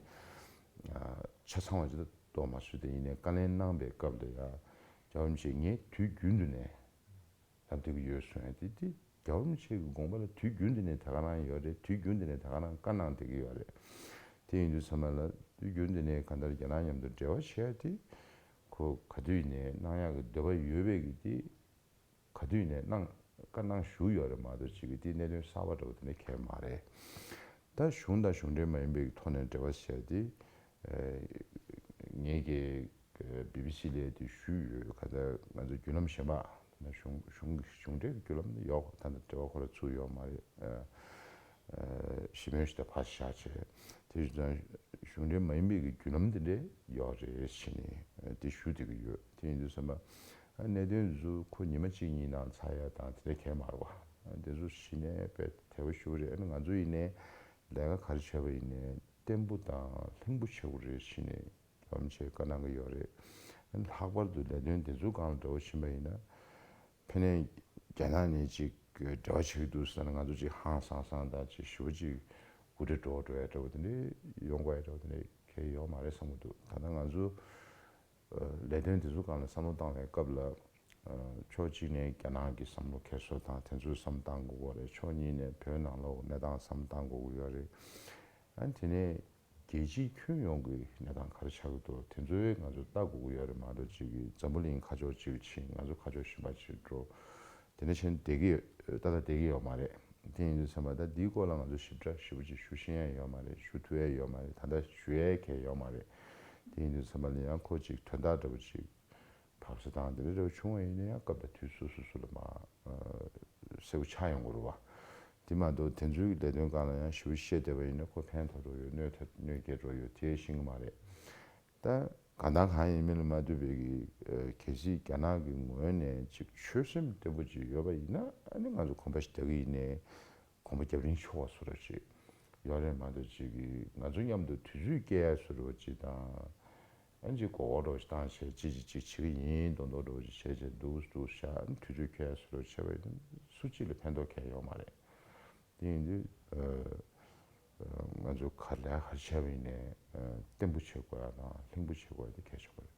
ཨ་ཆ་ཚང་བ་ཅིག་ད་རྟོགས་མ་སོང་། དེ་ཡིན་ནའི་བཀའ་ལན་གནང་པའི་སྐབས་ལ་ཡང་རྒྱལ་བ་རིན་པོ་ཆེས་ངས་དུས་རྒྱུན་དུ་ནས་ལབ་བསྡད་ཀྱི་ཡོད་གསུངས་ཡ་དེ་དེ་རྒྱལ་བ་རིན་པོ་ཆེ་གི་དགོངས་པ་ལ་དུས་རྒྱུན་དུ་ནས་དེ་ག་རང་ཡོད་རེད། དུས་རྒྱུན་དུ་ནས་དེ་ག་རང་བཀའ་གནང་བསྡད་ཀྱི་ཡོད་རེད། དེ་ཡིན་དུས་ཚང་མ་ལ་དུས་རྒྱུན་དུ་ནས་གང་ལྟར་རྒྱ་ནག་མཉམ་དུ་འབྲེལ་བ་བྱེད་ཡ་དེ་ཁོ་ག་དུས་ནས་གནང་ཡག་གི་འདོད་པ་ཡོད་པའི་གི་དེ་ག་དུས་ནས་གནང་བཀའ་གནང་བཞུགས་ཡོད་རེད་མ་གཏོགས་ཅིག་གི་དེ་གནད་དོན་གསར་པ་འདྲ་བོ་དེ་འདྲ་གང་ཡང་མ་རེད། ད་གཞུང་དང་གཞུང་འབྲེལ་མ་ཡིན་པའི་ཐོག་ནས་འབྲེལ་བ་བྱས་ཏེ་ངེད་ཀྱི་བི་བི་སི་ལ་དེ་ཞུས་ཡོད། ག་ད་ང་ཚོ་བརྒྱུད་ལམ་གཞན་པ་ད་གཞུང་གཞུང་གཞུང་འབྲེལ་གྱི་བརྒྱུད་ལམ་ནི་ཡོད། ད་ལྟ་འབྲེལ་བ་ཁོ་ར་ཚུགས་ཡོད་མ་རེད། ཞི་མོལ་ཞིག་ད་ཕར་བཞག་བྱས་དེ་བཞིན་གཞུང་འབྲེལ་མ་ཡིན་པའི་གི་བརྒྱུད་ལམ་དེ་འདྲས་ཡོད་རེད་ཟེར་ནས་དེ་ཞུ་བསྡད་ཀྱི་ཡོད། དེ་ཡིན་དུས་ཙམ་པ་གནད་དོན་འདི་ཚོ་ཁོ་ཉི་མ་གཅིག་གཉིས་ནང་ཚར་ཡ་དང་དེ་འདྲས་གང་ཡང་མ་རེད་བ། དེ་ཚོ་གཞི་ནས་དཔེ་དལ་པོ་ཞེ་པོ་རེད། ཨ་ནི་ང་ཚོ་ཡིན་ནའི་ལས་ཀ་ག་རེ་བྱས་པ་ཡིན་ནའི་བརྟན་པོ་དང་ལྷིང་པོ་བྱེད་དགོས་རེད་ཟེར་ནས་རྒྱལ་བ་རིན་པོ་ཆེས་བཀའ་གནང་གི་ཡོད་རེད། ཨ་ནི་ལྷག་པར་དུ་ལས་དོན་དེ་ཚོའི་སྒང་ལ་འགྲོ་བ་ཕྱིན་པ་ཡིན་ན། ཕ་ནས་རྒྱ་ནག་ནས་ཅིག་འབྲེལ་བ་བྱེད་ཀྱི་འདུག་ཟེར་ན་ང་ཚོ་ཅིག་ཧང་སང་སང་དང་ཅིག་ཞེ་པོ་ཅིག་འགོ་ཁྲིད་འགྲོ་འགྲོ་ཡ་འདྲ་བོ་དེ་འདྲས་ཡོང་དགོས་ཡ་འདྲ་བོ་དེ་འདྲས་གང་ཡང་ཡོད་མ་རེད་བསམ་གྱི་འདུག་ད་ལྟ་ང་ཚོ་ལས་དོན་དེ་ཚོ་སྒང་ལ་བསམ་བློ་བཏང་བའི་སྐབས་ལ་ཕྱོགས་གཅིག་ནས་རྒྱ་ནག་གི་བསམ་བློ་འཁྱེར་སོ་དང་དེ་ཚོ་བསམ་བློ་བཏང་དགོས་ཀྱི་ཡོད་རེད། ཕྱོགས་གཉིས་ནས་བོད་ནང་ལོགས་གནས་སྟངས་བསམ་བློ་བཏང་དགོས་ཀྱི་ཡོད་རེད། ཨ་ནི་དེ་ནས་རྒྱལ་སྤྱིའི་ཁྱོན་ཡོངས་ཀྱི་གནས་སྟངས་ག་རེ་ཆགས་ཀྱི་འདུག་དེ་ཚོའི་ང་ཚོ་ལྟ་དགོས་ཀྱི་ཡོད་རེད་མ་གཏོགས་ཅིག་གིས་འཛམ་བུ་གླིང་ཁ་ཕྱོགས་གཅིག་ཕྱིན་ང་ཚོ་ཁ་ཕྱོགས་གཞན་པ་ཅིག་འགྲོ་དེ་འདྲ་བྱས་ན་བསྡད་ཀྱི་ཡོད་ཏག་ཏག་བསྡད་ཀྱི་ཡོད་མ་རེད། དེ་ཡིན་དུས་ཙམ་པ་ད་འདིའི་སྐོར་ལ་ང་ཚོ་ཞིབ་ཕྲ་ཞེ་པོ་ཅིག་ཞུ་ཤེས་ཡ་ཡོད་མ་རེད། ཞུ་ཐུབ་ཡ་ཡོད་མ་རེད། ད་ལྟ་ཞུ་ཡ་གང་ཡང་ཡོད་མ་རེད། དེ་ཡིན་དུས་ཙམ་པ་ལ་ཡང་ཁོ་ཅིག་དོན་དག་འདྲ་པོ་ཅིག་བབས་ས་དང་དེ་འདྲ་འདྲ་པོ་བྱུང་བ་ཡིན་ན་ཡང་སྐབས་དང་དུས་སོ་སོ་སོ་ལ་མ་གསལ་པོ་ཆགས་ཡོང་གི་རེད་བ། དེ་མ་གཏོགས་དེ་ཚོའི་ལས་དོན་སྒང་ལ་ཡང་ཞེ་པོ་བཤད་བསྡད་པ་ཡིན་ན་ཁོ་ཕན་ཐོགས་འགྲོ་ཡོད། གནོད་ཐོག་གནོད་སྐྱེལ་འགྲོ་ཡོད་དེ་ཤེས་ཀྱི་མ་རེད། ད་གང་དང་གང་ཡིན་མིན་ལ་མ་ལྟོས་པའི་གི་ཨ་གལ་སྲིད་རྒྱ་ནག་གི་ངོས་ནས་ཅིག་ཆོད་སེམས་བརྟན་པོ་ཅིག་ཡོད་པ་ཡིན་ན། ཨ་ནི་ང་ཚོ་གོམ་པ་ཞིག་རྒྱག་གི་ཡིན་ནའི་གོམ་པ་རྒྱབ་རིང་ཆོག་པ་བཟོ་འདྲ་ཅིག་ཡོད་རེད་མ་གཏོགས། ཅིག་གི་ང་ཚོ་མཉམ་དུ་དུས་ཚོད་སྐྱེལ་ཡ་བཟོ་འདྲ་ཅིག་དང་། ཨ་ནི་ཅིག་མགོ་སྐོར་འདྲ་ཅིག་བཏང་བྱས་ཅིག་ཅིག་ཅིག་བྱེད་ཀྱི་ཡིན་མདོག་མདོག་འདྲ་ཅིག་བྱས་བྱས་འདུག་འདུག་བཞག་ཨ་ནི་དུས་ཚོད་འཁྱོལ་ཡ་བཟོ་འདྲ་བྱས་པ་ཡིན་ན་སུ་གཅིག་ལ་ཕན་ཐོགས་གང་ཡང་ཡོད་མ་རེད། དེ་ཡིན་དུས་ཨ་ང་ཚོ་ག་ལས་ག་རེ་བྱས་པ་ཡིན་ནའི་ཨ་བརྟན་པོ་བྱེད་དགོས་ཡ་དང་ལྷིང་པོ་བྱེད་དགོས་ཡ་དེ་གལ་ཆེན་པོ་རེད།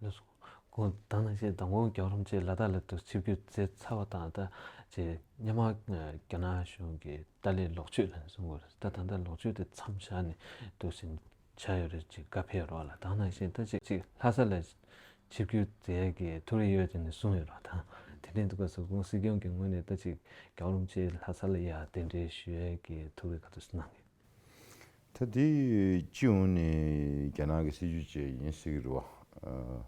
ལགས་སོ། ཁོང་དང་ནང་བཞིན་མདང་དགོང་རྒྱལ་བ་རིན་པོ་ཆེ་ལ་དྭགས་ལ་དུ་ཆིབས་བསྒྱུར་མཛད་ཚར་བ་དང་། ད་ཅེ་སྔོན་མ་རྒྱ་ནག་གཞུང་གི་ཏཱ་ལའི་ལོག་སྤྱོད་ལ་གསུང་དགོས་རེད། ད་ད་ལྟ་ལོག་སྤྱོད་དེ་མཚམས་བཞག་ནས་དུ་ཟིན་ཆགས་ཡོད་རེད། ཅིག་བཀའ་ཕེབས་རོགས་ལ། དང་ནང་བཞིན་ད་ཅིག་ཅིག་ལྷ་ས་ལ་ཆིབས་བསྒྱུར་མཛད་ཀྱི་ཐུགས་རེ་ཡོད་ཅེས་ནས་གསུངས་ཡོད་རོགས། དང་དེ་འདྲའི་འདུག་ག་ཟེར་ཁོང་སྲིད་སྐྱོང་གི་ངོས་ནས་ད་ཅིག་རྒྱལ་བ་རིན་པོ་ཆེ་ལྷ་ས་ལ་ཡ་གདན་འདྲེན་ཞུ་ཡས་ཀྱི་ཐུགས་རེ་ག་ཚོད་གནང་གི། ད་དེ་སྤྱི་ཡོངས་ནས་རྒྱ་ནག་གི་སྲིད་ཇུས་བཅས་ཡིན་སྲིད་ཀྱི་རེད་བ། ཨ་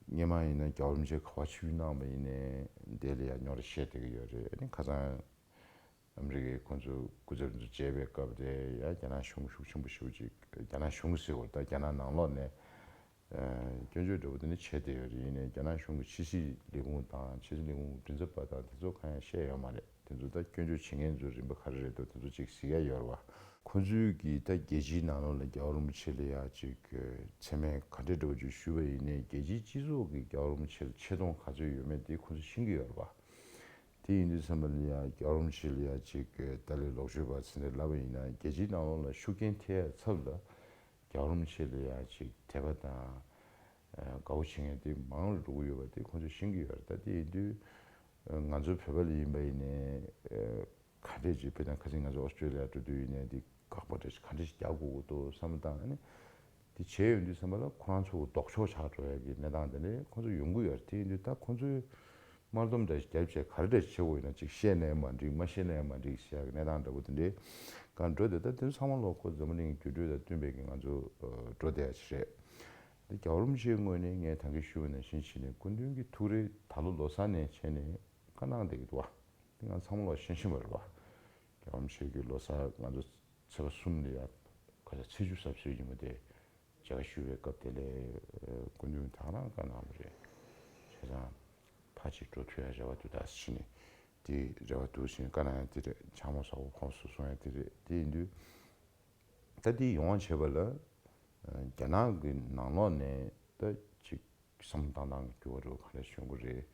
སྔོན་མ་ཡིན་ན་རྒྱལ་བ་རིན་པོ་ཆེ་ག་པར་ཆིབས་བསྒྱུར་གནང་བ་ཡིན་ནའི་དེ་ལ་ཡ་རྙོག་དྲ་བཤད་བསྡད་ཀྱི་ཡོད་རེད། ཨ་ནི་ཁ་སང་ཨ་མི་རི་ཀའི་ཁོང་ཚོ་སྐུ་ཚབ་ཚོ་མཇལ་བའི་སྐབས་དེ་ཡ་རྒྱ་ནག་གཞུང་ཤུགས་ཆེན་པོ་ཞེ་པོ་ཅིག་རྒྱ་ནག་གཞུང་ཟེར་བ་ད་རྒྱ་ནག་ནང་ལོགས་ནས་ཨ་སྐྱོན་བརྗོད་འདྲ་པོ་དེ་འདྲ་བྱས་བསྡད་ཡོད་རེད། ཡིན་ནའི་རྒྱ་ནག་གཞུང་གི་ཕྱི་སྲིད་ལས་ཁུངས་དང་ཕྱི་སྲིད་ལས་ཁུངས་མགྲིན་ཚབ་པ་དང་དེ་ཚོ་གང་ཡང་བཤད་ཡོད་མ་རེད། དེ་ཚོ་ད་སྐྱོན་བརྗོད་བྱེད་མཁན་ཚོ་རིམ་པ་ག་རེ་རེད་འདུག་དེ་ཚོ་ཅིག་གཟིགས་ཡ་ཡོད་རེད་བ། ཁོང་ཚོས་ཀྱིས་ད་རྒྱལ་སྤྱིའི་ནང་ལོགས་ལ་རྒྱལ་བ་རིན་པོ་ཆེ་ལ་ཡ་ཅིག་མཚན་སྨད་ག་འདྲ་འདྲ་པོ་ཅིག་ཞུས་པ་ཡིན་ནའི་རྒྱལ་སྤྱིའི་སྤྱི་ཚོགས་ཀྱིས་རྒྱལ་བ་རིན་པོ་ཆེ་ལ་ཆེ་མཐོང་ག་ཚོད་ཡོད་མེད་དེ་ཁོང་ཚོས་ཤེས་ཀྱི་ཡོད་རེད་བ། དེ་ཡིན་དུས་ཙམ་པ་ལ་ཡ་རྒྱལ་བ་རིན་པོ་ཆེ་ལ་ཡ་ཅིག་ཏཱ་ལའི་ལོག་སྤྱོད་པ་ཟེར་ནས་ལབ་པ་ཡིན་ན་རྒྱལ་སྤྱིའི་ནང་ལོགས་ལ་ཤུགས་རྐྱེན་ཐེབས་ཡ་ཚབ་ལ་རྒྱལ་བ་རིན་པོ་ཆེ་ལ་ཡ་ཅིག་དད་པ་དང་ཨ་དགའ་བོ་བྱེད་མཁན་དེ་མང་རུ་འགྲོ་གི་ཡོད་པ་དེ་ཁོང་ཚོས་ཤེས་ཀྱི་ཡོད་རེད། ད་དེ་ཡིན་དུས་ཨ་ང་ཚོ་བོད་པ་ལ་ཡིན་པ་ཡིན་ནའི་ཨ་ག་འདྲས་ཅིག་དཔེར་ན་ཁ་སང་ང་ཚོ་ཨོ་སི་ཀྲོ་ལི་ཡ་འགྲོ་དུས་ཡིན་ནའི་དེ་དགག་པ་འདྲ་ཞིག་ག་འདྲས་ཤིག་རྒྱག་དགོས་ཀྱི་འདུག་བསམ་བློ་བཏང་ནས་དེ་བྱས་ཡོང་དུས་ཙམ་པ་ལ་ཁོ་རང་ཚོ་ལྡོག་ཕྱོགས་ཆགས་འགྲོ་ཡ་གི་གནས་སྟངས་དེ་འདྲས་ཁོ་ཚོ་ཡོང་གི་ཡོད་རེད། དེ་ཡིན་དུས་ད་ཁོ་ཚོས་དམར་འཛོམས་འདྲ་ཞིག་རྒྱབ་བྱས་ག་རེ་འདྲ་ཞིག་བྱེད་དགོས་ཡོད་ན་ཅིག་བཤད་ན་ཡང་མ་འགྲིག་མ་བཤད་ན་ཡང་མ་འགྲིག་ཟེར་ཡ་གི་གནས་སྟངས་འདྲ་པོ་དེ་འདྲས་གང་འགྲོ་དེ། ད་དེ་ཚང་མ་ལོག་ཁོ་འཛམ་བུ་གླིང་འགྱུར་འགྲོས་དང་བསྟུན་པའི་གི་ང་ཚོ་འགྲོ་བསྡད་ཡ་ཅིག་རེད། འདི་རྒྱལ་བ་རིན་པོ་ཆེའི་ངོས་ནས་ངས་ད་གིན་ཞུས་པ་ནང་བཞིན་བྱས་ནས་སྐུ་མདུན་གྱི་ཐུགས་རེ་ད་ལོ་ལོ་གསར་ནས་བྱས་ནས་བཀའ་གནང་བསྡད་ཀྱི་འདུག་བ། འདི་ང་ཚང་མ་ལོག་ཤེས་བཞིན་པ་རེད་བ། རྒྱལ་བ་རིན་པོ་ཆེ་གི་ལོ་གསར་ང་ཚོ་ཚེས་པ་གསུམ་ལ་ཡ་ཁ་ཤས་ཚེས་བཅུ་གསར་པའི་ཉིན་མོ་དེ་མཇལ་ཁ་ཞུ་བའི་སྐབས་དེ་ལས་སྐུ་མདུན་ད་ག་རང་བཀའ་གནང་བ་རེད། བྱས་ཙང་ཕར་ཅིག་འགྲོ་ཐུབ་ཡ་རེ་བ་འདུག་ད་ཟེར་ནས་དེ་རེ་བ་འདུག་ཟེར་ནས་བཀའ་གནང་ཡ་དེ་རེད། ཆང་མོ་ཟ་བ་ཁོམ་སོང་གསུང་ཡ་དེ་རེད། དེ་ཡིན་དུས། ད་འདི་ཡོང་བ་བྱེད་པ་ལ་རྒྱ་ནག་གི་ནང་ལོགས་ནས་ད་ཅིག་བསམ་བློ་བཏང་སྟངས་ཀྱི་འགྱུར་བ་འགྲོ་ག་འདྲ་བྱུང་གི་རེད།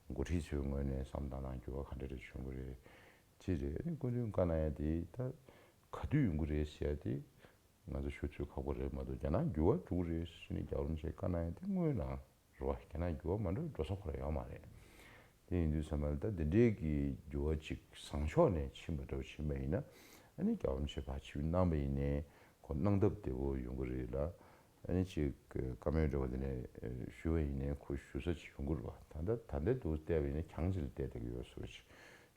འགོ་ཁྲིད་ཚོའི་ངོས་ནས་བསམ་བློ་བཏང་སྟངས་འགྱུར་བ་ག་འདྲ་རེ་བྱུང་གི་རེད། ཅི་རེད། ཨ་ནི་སྐུ་མདུན་བཀའ་གནང་ཡ་དེ་ད་ག་དུས་ཡོང་གི་རེད་ཟེར་ཡ་དེ་ང་ཚོ་ཤོད་ཚོད་ཁག་པོ་རེད་མ་གཏོགས་རྒྱ་ནག་འགྱུར་བ་འགྲོ་གི་རེད་ཟེར་ནས་རྒྱལ་བ་རིན་པོ་ཆེས་བཀའ་གནང་ཡ་དེ་དངོས་ནང་རེད་བ། རྒྱ་ནག་འགྱུར་བ་མ་འགྲོ་འགྲོ་ས་ཁོ་རང་ཡོད་མ་རེད། དེ་ཡིན་དུས་ཙམ་པ་ལ་ད་འདི་འདྲའི་གི་འགྱུར་བ་ཅིག་བཟང་ཕྱོགས་ནས་ཕྱིན་པ་འདྲ་བོ་ཕྱིན་པ་ཡིན་ན། ཨ་ནི་རྒྱལ་བ་རིན་པོ་ཆེ་ཕར་ཆིབས་བསྒྱུར་གནང་བ་ཡིན་ནའི་ཁོ་གནང་སྟབས་བདེ་བོ་ཡོང་གི་རེད་ལ། ཨ་ནི་ཅིག་བཀའ་མོལ་འདྲ་བོ་དེ་ནས་ཞུ་བ་ཡིན་ནའི་ཁོ་ཞུ་ས་ཅིག་ཡོང་གི་རེད་བ། ད་ལྟ་ད་ལྟའི་འདུག་བལྟས་པ་ཡིན་ན་གྱང་ཅིག་ལ་བལྟས་བསྡད་ཀྱི་ཡོད་བཟོ་ཅིག་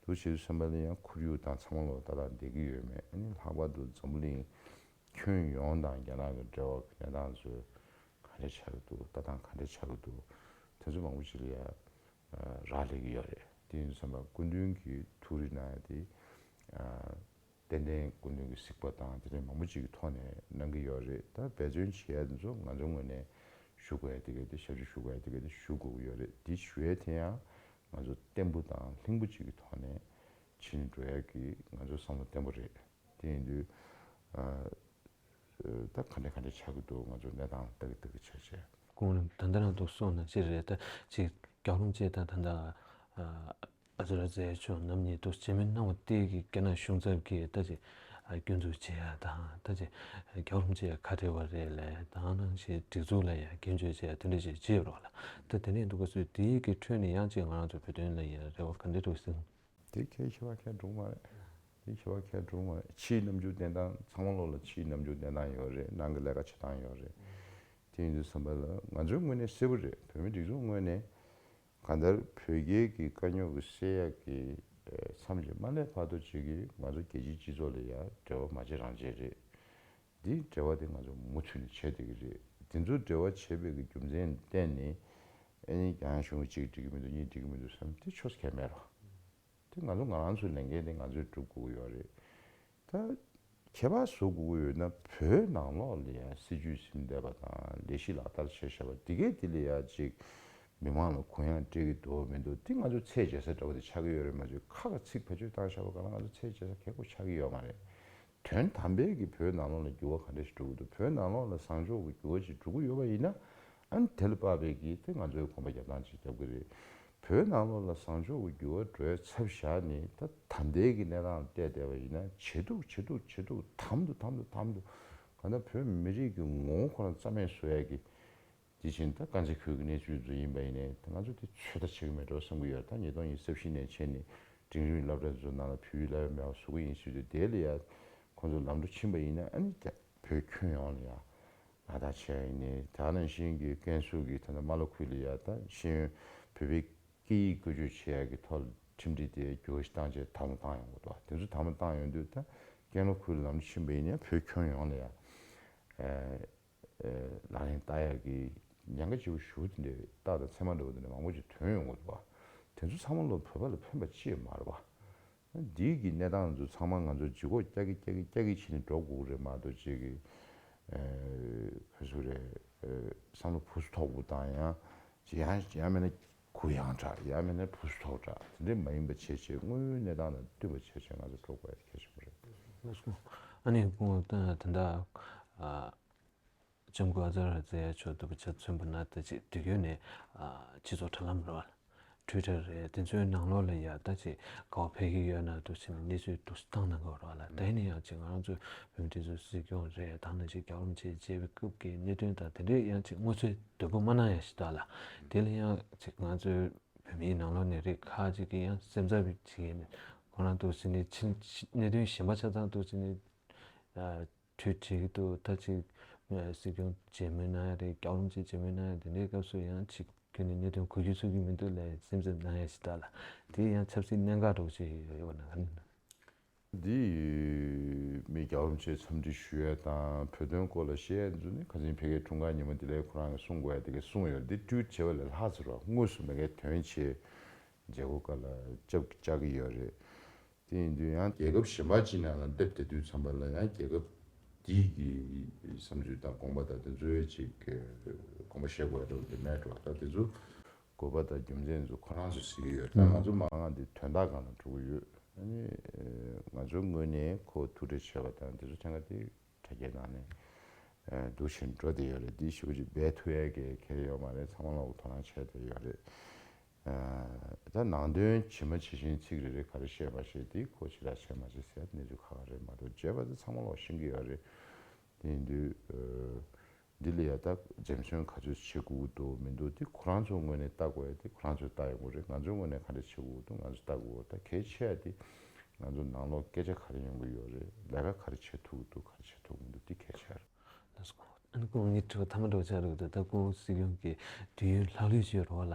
འདུག་བྱེད་དུས་ཙམ་པ་ལ་ཡང་ཁོར་ཡུག་དང་ཚང་མ་ལོག་ཏག་ཏག་བསྡད་ཀྱི་ཡོད་མེད། ཨ་ནི་ལྷག་པར་དུ་འཛམ་བུ་གླིང་ཁྱོན་ཡོངས་དང་རྒྱ་ནག་གི་འབྲེལ་བ་གི་གནས་སྟངས་ཚོ་ག་འདྲ་ཆགས་ཀྱི་འདུག་ལྟ་སྟངས་ག་འདྲ་ཆགས་ཀྱི་འདུག་དེ་ཚོ་མང་པོ་ཅིག་ལ་ཡ་རག་ལས་ཀྱི་ཡོད་རེད། དེ་ཡིན་དུས་ཙམ་པ་སྐུ་མདུན་གྱིས་ཐུགས་རེ་གནང་ཡ་དེ་ཏན་ཏན་སྐུ་མདུན་གྱི་གཟིགས་པ་དང་དེ་འདྲ་མང་པོ་ཅིག་གི་ཐོག་ནས་གནང་གི་ཡོད་རེད། ད་འབད་བརྩོན་བྱེད་ཡ་དེ་ཚོ་ང་ཚོའི་ངོས་ནས་ཞུ་དགོས་ཡ་དེ་ག་དེ་ཞབས་ཞུ་ཞུ་དགོས་ཡ་དེ་ག་དེ་ཞུ་དགོས་ཀྱི་ཡོད་རེད། དེ་ཞུ་ཡ་དེ་ཡང་ང་ཚོ་བརྟན་པོ་དང་ལྷིང་པོ་ཅིག་གི་ཐོག་ནས་ཕྱིན་འགྲོ་ཡ་གི་ང་ཚོའི་བསམ་བློ་བརྟན་པོ་རེད། དེ་ཡིན་དུས་ཨ་ད་ག་འདྲ་ག་འདྲ་ཆགས་ཀྱི་འདུག་ང་ཚོ་གནས་སྟངས་ལྟ་གི་ལྟ་གི་ཆགས་བྱས། ཁོང་ད་ལྟ་རང་འདུག་སོང་ན་ཅི་རེད། ད་ཅིག་རྒྱལ་བ་རིན་པོ་ཆེ་དང་ད་ལྟ་ཨ་ཙི་ར་རྩེ་ཆོས་རྣམ་གཉིས་འདུག་མཇལ་མོལ་གནང་བ་དེ་གི་རྒྱ་ནག་གཞུང་ཚབ་ཀྱིས་ད་ཅིག་སྐྱོན་འཛུགས་བྱེད་ཡ་དང་། ད་ཅིག་རྒྱལ་བ་རིན་པོ་ཆེ་ཁ་བྲལ་བ་རེད་ལབ་དང་། ནང་བཞིན་སྒྲིག་འཛུགས་ལ་ཡ་སྐྱོན་བརྗོད་བྱེད་ཡ་དེ་འདྲ་ཞིག་བྱེད་རོགས་ལ། ད་དེ་ནས་འདུག་ག་སུས་དེའི་གི་ཁྲོད་ནས་ཡང་ཅིག་ང་རང་ཚོ་བོད་དོན་ལ་ཡ་རེ་བ་ག་འདྲ་འདུག་ཟེར། དེ་ཁྱད་ཁྱད་པར་ཁྱད་འགྲོ་མ་རེད། དེ་ཁྱད་པར་ཁྱད་འགྲོ་མ་རེད། ཕྱིའི་རྣམ་འགྱུར་བསྟན་སྟངས་ཚང་མ་ལོག་ལ་ཕྱིའི་རྣམ་འགྱུར་བསྟན་སྟངས་ཡོད་རེད། ནང་གི་ལས་ཀ་བྱེད་སྟངས་ཡོད་རེད། དེ་ཡིན་དུས་ཙམ་པ་ལ་ང་ཚོའི་ངོས་ནས་གསལ་པོ་རེད། བོད་མི་སྒྲིག་འཛུགས་ངོས་ནས་གང་ལྟར་བོད་རྒྱའི་གི་དཀའ་རྙོག་གི་སེལ་ཡག་གི་ མཚམས་ཀྱི་མ་སླེབས་བར་དུ་ཅིག་གིས་ང་ཚོ་རྒྱལ་སྤྱིའི་སྤྱི་ཚོགས་ལ་ཡང་འབྲེལ་བ་མ་བྱེད་རང་བྱེད་རེད། འདི་འབྲེལ་བ་དེ་ང་ཚོ་མུ་མཐུད་ནས་བྱེད་བསྡད་ཀྱི་རེད། དེ་ཚོ་འབྲེལ་བ་བྱེད་པའི་གི་རྒྱུ་མཚན་བརྟེན་ནས་ཨ་ནི་རྒྱ་ནག་གཞུང་གིས་གཅིག་འགྲིག་གི་མི་འདུག་གཉིས་འགྲིག་གི་མི་འདུག་བསམ་དེ་ཆོས་ཁས་མེད་རོགས། དེ་ང་ཚོ་ང་རང་ཚོའི་ལས་འགན་དེ་ང་ཚོས་སྒྲུབ་དགོས་ཀྱི་ཡོད་རེད། ད་ཁྱད་པར་བཟོ་དགོས་ཀྱི་ཡོད་ན་བོད་ནང་ལོགས་ལ་ཡང་སྲིད་ཇུས་ཟིན་བསྡད་པ་དང་ལས་གཞི་ལག་བསྟར་བྱས་བཞག་པ་དེ་གས་དེ་ལ་ཡང་ཅིག་མི་མང་ལ་གུ་ཡངས་སྤྲད་ཀྱི་འདུག་མི་འདུག་དེ་ང་ཚོ་ཚད་འཇལ་ས་འདྲ་བོ་དེ་ཆགས་ཀྱི་ཡོད་རེད་མ་གཏོགས་ཁ་གི་ཚིག་བེད་སྤྱོད་བཏང་བཞག་པ་ག་ལ་ང་ཚོ་ཚད་འཇལ་ས་གལ་པོ་ཆགས་ཀྱི་ཡོད་མ་རེད། དོན་དམ་པའི་གི་བོད་ནང་ལོགས་ལ་འགྱུར་བ་ག་འདྲ་ཞིག་འགྲོ་གི་འདུག་བོད་ནང་ལོགས་ལ་བཟང་ཕྱོགས་ཀྱི་འགྱུར་བ་ཅིག་འགྲོ་གི་ཡོད་པ་ཡིན་ན་ཨ་ནི་དེ་ལ་དཔག་པའི་གི་དེ་ང་ཚོའི་གོམ་པ་རྒྱབ་སྟངས་ཅིག་རྒྱབ་གི་རེད། བོད་ནང་ལོགས་ལ་བཟང་ཕྱོགས་ཀྱི་འགྱུར་བ་འགྲོའི་ཚབ་བཞག་ནས་ད་ད་ལྟའི་གི་གནས་སྟངས་ལ་བལྟས་བསྡད་པ་ཡིན་ན་ཇེ་སྡུག་ཇེ་སྡུག་ཇེ་སྡུག་དམ་དུ་དམ་དུ་དམ་དུ་གང་ལྟར་བོད་མི་རིགས་ཀྱི་ངོ་བོ་ཁོ་རང་རྩ་མེད་བཟོ་ཡ་གི་དེ་བཞིན་ད་དཀར་མཛེས་ཁུལ་གྱི་གནས་ཚུལ་ཚོ་ཡིན་པ་ཡིན་ནའི་ད་ང་ཚོ་དེ་ཚོད་ལྟ་བྱེད་ཀྱི་མེད་འགྲོ་བསམ་གྱི་ཡོད། ད་ཉིས་སྟོང་ཉི་ཤུ་རྩ་བཞི་ནས་བྱས་ནས་འབྲིང་རིམ་སློབ་གྲྭ་ཚོ་ནང་ལ་བོད་ཡིག་བསླབ་ཡ་མེད་པ་བཟོ་གི་ཡིན་ཟེར་དུས་དེ་ལ་ཡ་ཁོང་ཚོ་ལམ་འགྲོ་ཕྱིན་པ་ཡིན་ན་ཨ་ནི་ད་བོད་ཁྱོན་ཡོངས་ལ་ཡ་ལག་བསྟར་བྱས་ཡིན་ནའི་ད་ནང་བཞིན་གྱི་ཀན་སུའུ་གི་ད་ལྟ་རྨ་ལྷོ་ཁུལ་ལ་ཡ་ད་ཤེས་ཡོན་བོད་པའི་སྐད་ཡིག་བཀོལ་སྤྱོད་བྱེད་ཡ་གི་ཐོག་ལ་ཁྲིམས་སྒྲིག་དེ་འགྱུར་བ་ཞིག་བཏང་བྱས་དམ་ལ་བཏང་ཡོང་གི་འདུག་དེ་ཚོ་དམ་ལ་བཏང་ཡོང་དུས་ད་ཀན་ལྷོ་ཁུལ་ལམ་འགྲོ་ཕྱིན་པ་ཡིན་ན་བོད་ཁྱོན་ཡོངས་ལ་ཡ། ལག་ལེན་བསྟར་ཡག་གི་ཉེན་ཁ་ཆེ་བོ་ཞེ་པོ་དེ་འདྲའི་རྟགས་དང་མཚན་མ་འདྲ་བོ་དེ་འདྲ་མང་པོ་ཅིག་ཐོན་ཡོང་གི་འདུག་བ། དེ་ཚོ་ཚང་མ་ལོ་བོད་པ་ལ་ཕན་པ་ཅི་ཡང་མ་རེད་བ། འདིའི་གི་གནས་སྟངས་ཚོ་ཚང་མ་ང་ཚོ་ལྗིད་ཁོག་རྒྱག་གི་རྒྱག་གི་རྒྱག་གི་བྱས་ནས་འགྲོ་དགོས་ཀྱི་རེད་མ་གཏོགས་ཅིག་གི་ག་ཚོད་རེད། བསམ་བློ་ཕུགས་སུ་ཐོགས་པོ་དང་ཡང་ཅིག་ཡང་ཡང་མིན་ན་གུ་ཡངས་དྲགས་ཡང་མིན་ན་ཕུགས་སུ་ཐོགས་དྲགས་དེ་འདྲའི་མ་ཡིན་པ་བྱས་བྱས་དངོས་ཡོད་གནས་སྟངས་དང་བསྟུན་པ་བྱས་བྱས་ང་ཚོ་འགྲོ་དགོས་ཡ་གལ་ཆེན་པོ་རེད། ཨ་ནི་ཁོང་ད་ད་ལྟ་ལྕམ་སྐུ་ཨ་ཙརྱ་ར་ཛ་ཡ་མཆོག་འདུག་པ་ཆ་མཚོན་པ་ན་ད་ཅིག་དུས་རྒྱུན་ནས་ཨ་སྤྱི་ཚོགས་དྲ་ལམ་རེད་བ། ཊུའི་ཊར་རེད། དེ་ཚོའི་ནང་ལོགས་ལ་ཡ་ད་ཅིག་ག་བ་ཕེབས་ཀྱི་ཡོད་ན་འདུག་ཟེར་ནས་གནས་ཚུལ་འདུག་སེ་བཏང་གནང་གི་ཡོད་རེད་བ་ལ། ད་ཡིན་ན་ཡང་ཅིག་ང་རང་ཚོའི་བོད་མི་དེ་ཚོའི་སྲིད་སྐྱོང་རེད། ད་ནང་ཅིག་རྒྱལ་བ་རིན་པོ་ཆེ་མཇལ་བའི་སྐབས་ཀྱི་གནད་དོན་དང་དེ་འདྲས་ཡང་ཅིག་དངོས་ཚོད་དོད་པོ་མ་གནང་ཡ་ཞིག་འདུག་ལ། དེ་ལ་ཡང་ཅིག་ང་ཚོའི་བོད་མིའི་ནང་ལོགས་ནས་རིགས་ཁག་ཅིག་གིས་ཡང་སེམས་འཚབ་ཅིག་ཡིན་ནས་ཁོ་རང་འདུག་ཟེར་ནས་ཕྱིན་གནད་དོན་གཞན་པ་ཆ་ཚང་འདུག་ཟེར་ནས་ཨ་ཐུགས་དྲན་གྱི་འདུག་ད་ཅིག་སྲིད་སྐྱོང་མཇལ་མོལ་གནང་ཡ་རེད། རྒྱལ་བ་རིན་པོ་ཆེ་མཇལ་མོལ་གནང་ཡ་དེ་འདྲའི་སྐབས་སུ་ཡང་ཅིག་ཁྱོན་ནས་གནད་དོན་གོ་རྒྱུ་ཚོར་གྱི་མི་འདུག་ལབ་སེམས་འཚབ་གནང་ཡ་ཞིག་འདུག་ལ། དེ་ཡང་ཆབ་སྲིད་གནད་འགག་འདྲ་བོ་ཞིག་ཡོད་ན་ག་རེ་ཡིན་ན། འདི་མི་རྒྱལ་བ་རིན་པོ་ཆེ་འཚམས་འདྲི་ཞུ་ཡས་དང་བོད་དོན་སྐོར་ལ་བཤད་ཡས་ཚོ་ནི་ཁ་སང་ཕ་གིའི་འཁྲུངས་སྐར་ཉིན་མོ་འདི་ལ་ཁོ་རང་གིས་གསུང་དགོས་ཡ་དེ་གས་གསུངས་ཡོད། འདི་ཊུའི་ཊི་བྱས་པ་ལས་ལྷག་ཙམ་རོ་དངོས་སུ་མ་གིའི་དོན་བྱེད་མཛད་སྒོ་སྐབས་ལ་ཅབ་བཅག་གི་ཡོད་རེད། དེ་ཡིན་དུས་ཡང་རྒྱལ་ཁབ་གཞན་པ་ཅིག་ནང་ལ་སླེབས་བསྡད་དུས་ཙམ་པ་ལ་ཡང་རྒྱལ་ཁབ་འདི་གི་བསམ་ཚུལ་དང་དགོངས་པ་དང་དེ་ཚོའི་ཅིག་དགོངས་པ་བཞེས་དགོས་ཡ་འདྲ་བོ་དེ་མེད་འགྲོ་བ། ད་དེ་ཚོ་དགོས་པ་དང་རྒྱུ་མཚན་ཚོ་ཁོ་རང་ཚོས་ཟེར་གྱི་ཡོད། ད་ང་ཚོ་མང་ང་འདི་དོན་དག་སྒང་ལ་འགྲོ་གི་ཡོད། ཨ་ནི་ང་ཚོའི་ངོས་ནས་ཁོ་ཐུགས་ཁྲལ་བྱས་པ་དང་དེ་ཚོ་ཐེངས་ཁ་དེ་དྲ་རྒྱའི་ནང་ནས་འདུག་བཞིན་འགྲོ་བསྡད་ཡོད་རེད། འདི་ཞུ་གི་ཅིག་འབད་ཐུབ་ཡ་གི་གལ་ཡོད་མ་རེད། ཚང་མ་ལོག་དོ་སྣང་བྱས་བསྡད་ཡོད་རེད། ད་ནང་དོན་ཇི་མ་ཇི་བཞིན་ཚིག་རེ་རེ་ག་རེ་བཤད་མ་བཤད་དེ་ཁོ་ཞེ་དྲག་བཤད་མ་བཤད་ཟེར་གནས་ཚུལ་ཁག་ཁག་རེད་མ་གཏོགས་བྱས་པ་དེ་ཚང་མ་ལོག་ཤེས་ཀྱི་ཡོད་རེད། དེ་ཡིན་དུས་འདི་ལ་ཡ་ད་འཛེམ་ཟོན་ག་ཚོད་བྱེད་དགོས་ཀྱི་འདུག་མི་འདུག་དེ་ཁོ་རང་ཚོའི་ངོས་ནས་ལྟ་དགོས་ཡ་དེ་ཁོ་རང་ཚོས་ལྟ་ཡོང་གི་རེད། ང་ཚོའི་ངོས་ནས་ག་འདྲ་བྱེད་དགོས་ཀྱི་འདུག་ང་ཚོས་ལྟ་དགོས། ད་གལ་ཆེ་ཡ་དེ་ང་ཚོ་ནང་ལོགས་སྐད་ཆ་ག་རེ་ཡོང་གི་ཡོད་རེད། ལས་ཀ་ག་རེ་བྱེད་ཐུབ་ཀྱི་འདུག་ག་རེ་བྱེད་ཐུབ་ཀྱི་མི་འདུག་དེ་གལ་ཆེ་རེད། ལགས་སོ། ཨ་ནི་སྐུ་ངོ་ངའི་དྲི་བ་མཐའ་མ་འདྲ་བོ་ཆགས་འདུག་ད་སྐུ་ངོ་སྲིད་སྐྱོང་གི་དུས་ཡུན་ལྷག་ལུས་ཅིག་ཡོད་རེད་བ་ལ།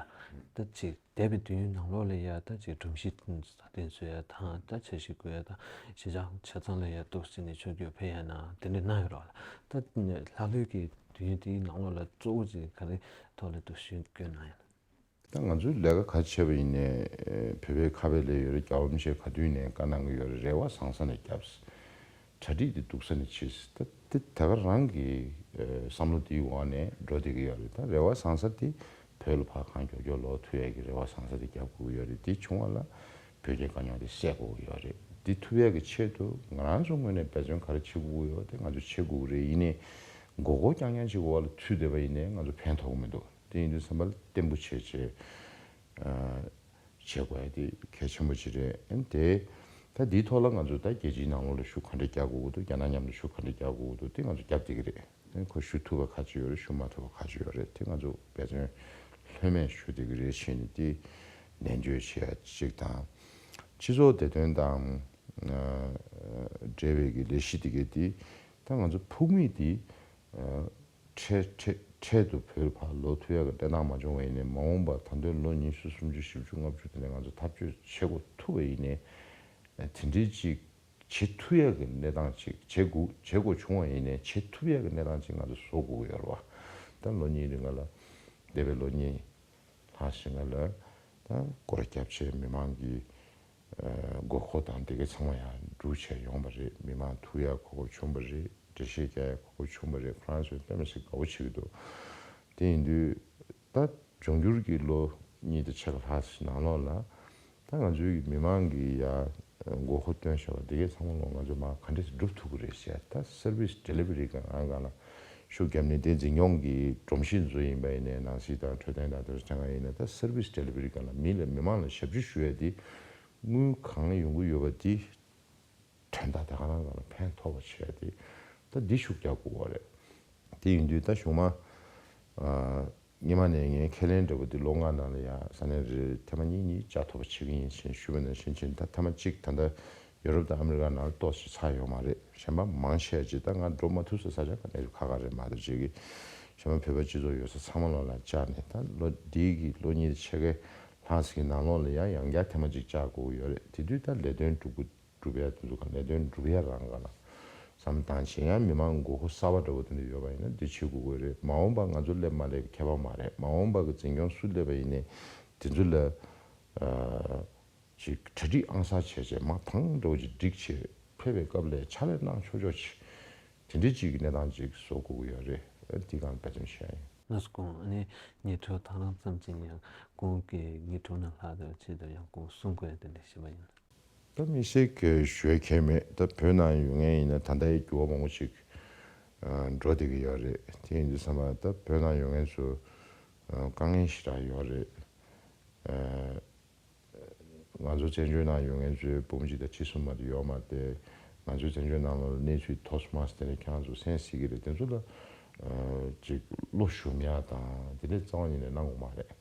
ད་ཅིག་འདས་པའི་དུས་ཡུན་ནང་ལོགས་ལ་ཡ་ད་ཅིག་སྒྲོམ་གཞི་སྲ་བརྟན་བཟོ་ཡ་དང་ད་འཆར་གཞི་འགོད་ཡ་དང་གཞིས་ཆགས་ཆ་ཚང་ལ་ཡ་འདུག་ཟེར་ནས་ཕྱོགས་བསྐྱོད་ཕེབས་ཡ་ན་དེ་འདྲ་གནང་ཡོད་རེད་བ་ལ། ད་ལྷག་ལུས་ཀྱི་དུས་ཡུན་དེའི་ནང་ལོགས་ལ་གཙོ་བོ་ཅིག་ག་རེ་ཐོག་ལ་འདུག་ཞུ་སྐྱོན་གནང་ཡ། ད་ང་ཚོའི་ལས་ཀ་ག་བྱས་པ་ཡིན་ནའི་བོད་པའི་ཁ་བའི་ལས་ཡོད་རེད། རྒྱལ་བ་རིན་པོ་ཆེས་ག་དུས་ནས་བཀའ་གནང་གི་ཡོད་རེད། རེ་བ་བཟང་ས་ནས་བརྒྱབ། གྲ་སྒྲིག་དེ་སྡུག་ས་ནས་བྱེད། ད་དེ་ད་ག་རང་གི་བསམ་བློ་དེའི་འོག་ནས་འགྲོ་བསྡད་ཀྱི་ཡོད་རེད། ད་རེ་བ་བཟང་ས་དེ་བོད་ལ་ཕར་གང་མགྱོགས་མགྱོགས་ལོག་ཐུབ་ཡས་ཀྱི་རེ་བ་བཟང་ས་དེ་བརྒྱབ་དགོས་ཀྱི་ཡོད་རེད། དེ་བྱུང་བ་ལ་བོད་རྒྱའི་དཀའ་རྙོག་དེ་སེལ་དགོས་ཀྱི་ཡོད་རེད། དེ་ཐུབ་ཡས་ཀྱི་ཆེད་དུ་ང་རང་ཚོ་ངོས་ནས་འབད་བརྩོན་ག་རེ་བྱེད་དགོས་ཀྱི་ཡོད་དེ་ང་ཚོས་བྱེད་དགོས་ཀྱི་རེད། ཡིན་ནའི་མགོ་སྐོར་རྐྱང་རྐྱང་ཅིག་འོག་ལ་ཚུད་བསྡད་པ་ཡིན་ནའི་ང་ཚོ་ཕན་ཐོགས་ཀྱི་མི་འདུག་དེ་ཡིན་དུས་བསམ་པ་བརྟན་པོ་བྱས་བྱས་བྱེད་དགོས་ཡ་དེ་གལ་ཆེན་པོ་ཅིག་རེད། ཨ་ནི་དེ་ད་འདིའི་ཐོག་ལ་ང་ཚོ་ད་རྒྱལ་སྤྱིའི་ནང་ལོགས་ལ་ཤུགས་ག་འདྲ་རྒྱག་དགོས་ཀྱི་འདུག་རྒྱ་ནག་མཉམ་དུ་ཤུགས་ག་འདྲ་རྒྱག་དགོས་ཀྱི་འདུག་དེ་ང་ཚོ་རྒྱབ་བསྡད་ཀྱི་རེད། ཨ་ནི་ཁོ་ཞུ་ཐུབ་པ་ག་ཚོད་ཡོད་རེད། ཞུ་མ་ཐུབ་པ་ག་ཚོད་ཡོད་རེད། དེ་ང་ཚོ་འབད་བརྩོན་ལྷོད་མེད་ཞུ་བསྡད་ཀྱི་རེད། བྱས་ནས་དེ་ནན་བརྗོད་བྱེད་ཡ་གཅིག་དང་། སྤྱི་ཚོགས་བདེ་དོན་དང་འབྲེལ་བའི་གི་ལས་གཞི་དེ་གས་དེ་ད་ང་ཚོ་ཕུགས་དམིགས་དེ། འཕྲལ་འཕྲལ་འཕྲལ་དུ་བོད་ཕར་ལོག་ཐུབ་ཡག་གི་གནས་སྟངས་མ་བྱུང་བ་ཡིན་ནའི་མ་འོངས་པ་ད་དུང་ལོ་ཉི་ཤུ་སུམ་ཅུ་བཞི་བཅུ་ལྔ་བཅུ་དེ་ནས་ང་ཚོ་ཐག་གཅོད་བྱེད་དགོས་ཐུབ་པ་ཡིན་ནའི་དེ་འདྲའི་ཅིག་བྱེད་ཐུབ་ཡག་གི་གནས་སྟངས་ཅིག་བྱེད་དགོས་བྱེད་དགོས་བྱུང་བ་ཡིན་ནའི་བྱེད་ཐུབ་ཡག་གི་གནས་སྟངས་ཅིག་ང་ཚོ་བཟོ་དགོས་ཀྱི་ཡོད་རེད་བ། ད་ལོ་གཉིས་རིང་ལ་འདས་པའི་ལོ་གཉིས་ལྷག་ཞིག་ལ་ད་སྐོར་ར་བརྒྱབ་བྱས་མི་མང་གི་དགོས་མཁོ་དང་དེ་གའི་ཚང་མ་ཡང་འགྲུབ་བྱས་ཡོང་བ་རེད། མི་མང་ཐུག་ཡག་གོ་སྐབས་བྱུང་བ་རེད། འགྲེལ་བཤད་རྒྱག་ཡག་གོ་སྐབས་བྱུང་བ་རེད། ཁོ་རང་ཚོས་དཔེ་མི་སྲིད་དགའ་པོ་བྱེད་ཀྱི་འདུག་དེ་ཡིན་དུས་ད་འབྱུང་འགྱུར་གྱི་ལོ་གཉིས་དང་ཕྱེད་ཀ་ལྷག་ཙམ་ནང་ལོགས་ལ་ད་ང་ཚོའི་མི་མང་གིས་ཡ་དགོས་མཁོ་བཏོན་བཞག་པ་དེ་གའི་ཚང་མ་ལོ་ང་ཚོས་མར་ག་འདྲས་སྒྲུབ་ཐུབ་ཀྱི་རེད་ཟེར། ད་སར་བིས་ཌེ་ལི་ཝ་རི་གི་ནང་ག་ལ་ཤུགས་བརྒྱབ་ནས་དེ་འཛིན་སྐྱོང་གི་སྒྲོམ་གཞི་བཟོ་ཡིན་པ་ཡིན་ནའི་ནང་སྲིད་དང་འཕྲོད་བསྟེན་དང་དེ་ཚོ་ཆ་ཚང་ཡིན་ན་ད་སར་བིས་ཌེ་ལི་ཝ་རི་ག་ལ་མི་ལ་མི་མང་ལ་ཞབས་ཞུ་ཞུ་ཡ་དེ་དངུལ་གང་ཡོང་གི་ཡོད་པ་དེ་དོན་དག་དེ་ག་རང་ག་ལ་ཕན་ཐོགས་པ་བྱས་ཏེ་ད་འདི་ཤུགས་རྒྱག་དགོས་པ་རེད། དེ་ཡིན་དུས་ད་གཞུང་མ་སྔོན་མ་ནས་ངས་ཁས་ལེན་འདྲ་པོ་འདི་ལོ་ལྔ་ནང་ལ་ཡང་ས་གནས་རེར་ཐེངས་མ་གཉིས་གཉིས་བཅར་ཐུབ་པ་བྱེད་ཀྱི་ཡིན་ཞེས་ཞུས་པ་ནང་བཞིན་བྱས་ད་ཐེངས་མ་གཅིག་ད་ལྟ་ཡོ་རོབ་དང་ཨ་མི་རི་ཀ་ནང་ལ་ཏོག་ཙམ་ཚར་ཡོད་མ་རེད། གཞན་པ་མང་ཆེ་ཅིག་ད་ང་འགྲོ་མ་ཐུབ་ས་ས་ཆ་ག་ནས་ཁག་ཁག་རེད་མ་གཏོགས་བྱེད་ཀྱི་གཞན་པ་བོད་པ་སྤྱི་ཚོགས་ཡོད་ས་ཚང་མ་ལོ་ལ་བཅར་ནས་ད་ལོ་འདིའི་གི་ལོ་གཉིས་ཕྱེད་ཀའི་ལྷག་ཙམ་གྱི་ནང་ལོགས་ལ་ཡང་ཡང་བསྐྱར་ཐེངས་མ་གཅིག་བཅར་དགོས་ཀྱི་ཡོད་རེད། དེ་དུས་ད་ལས་དོན་སྒྲུབ་དགོས། སྒྲུབ་ཡ་དེ་ཚོ་ག་ལས་དོན་སྒྲུབ་ཡ་རང་ག་ལ་བསམ་བཏང་བྱེད་ཡང་མི་མང་དགོས་མཁོ་གསར་པ་འདྲ་བོ་དེ་འདྲ་ཡོད་པ་ཡིན་ན་འདི་བྱེད་དགོས་ཀྱི་རེད། མ་འོངས་པ་ང་ཚོ་སླེབས་མ་སླེབས་ཁྱད་པར་མ་རེད། མ་འོངས་པ་གི་འཛིན་སྐྱོང་སུ་སླེབས་པ་ཡིན་ནའི་དེ་ཚོ་ལ་ཅིག་གྲ་སྒྲིག་ཨང་གསར་བྱས་བྱས་མ་ཐང་འདྲ་བོ་ཅིག་བསྒྲིགས་བྱས་ཕེབས་པའི་སྐབས་ལ་ཕྱག་ལས་གནང་ཆོག་ཆོག་ཅིག་དེ་འདྲའི་ཅིག་གི་གནས་སྟངས་ཅིག་བཟོ་དགོས་ཀྱི་ཡོད་རེད། འདི་གང་འབད་བརྩོན་བྱས་ཡིན། ལགས་སོ། ཁོང་ཨ་ནི་ཉིན་ཐོ་ཐག་རིང་ཙམ་ཅིག་ཡང་ཁོང་གི་ཉིན་ཐོ་ནང་ལྷག་དེ་ཆེད་དུ་ཡང་ཁོང་གསུང་དགོས་དེ་འདྲ་ཞིག་ཡིན། ད་དམིགས་བསལ་གྱི་ཞུ་ཡ་གང་ཡང་མེད། ད་བོད་ནང་ཡོད་མཁན་ཡིན་ན་ད་ལྟའི་འགྱུར་བ་མང་པོ་ཞིག་ཨ་འགྲོ་བསྡད་ཀྱི་ཡོད་རེད། དེ་ཡིན་དུས་ཙམ་པ་ད་བོད་ནང་ཡོད་མཁན་ཚོ་ཨ་དཀའ་ངལ་ཞེ་དྲག་ཡོད་རེད། ཨ་ང་ཚོ་བཙན་བྱོལ་ནང་ཡོད་མཁན་ཚོའི་འབུམ་གཅིག་དང་ཁྲི་གསུམ་མ་གཏོགས་ཡོད་མ་རེད། ང་ཚོའི་བཙན་བྱོལ་ནང་ལ་གནས་ཚུལ་ཐོག་མ་དེ་ནས་ཁྱེད་རང་ཚོ་གསན་སྲིད་ཀྱི་རེད། དེ་ཚོ་ལ་ཨ་ཅིག་བློ་ཞུམ་ཡ་དང་དེ་འདྲའི་རྩ་བ་ཉིད་ནས་གནང་དགོས་མ་རེད།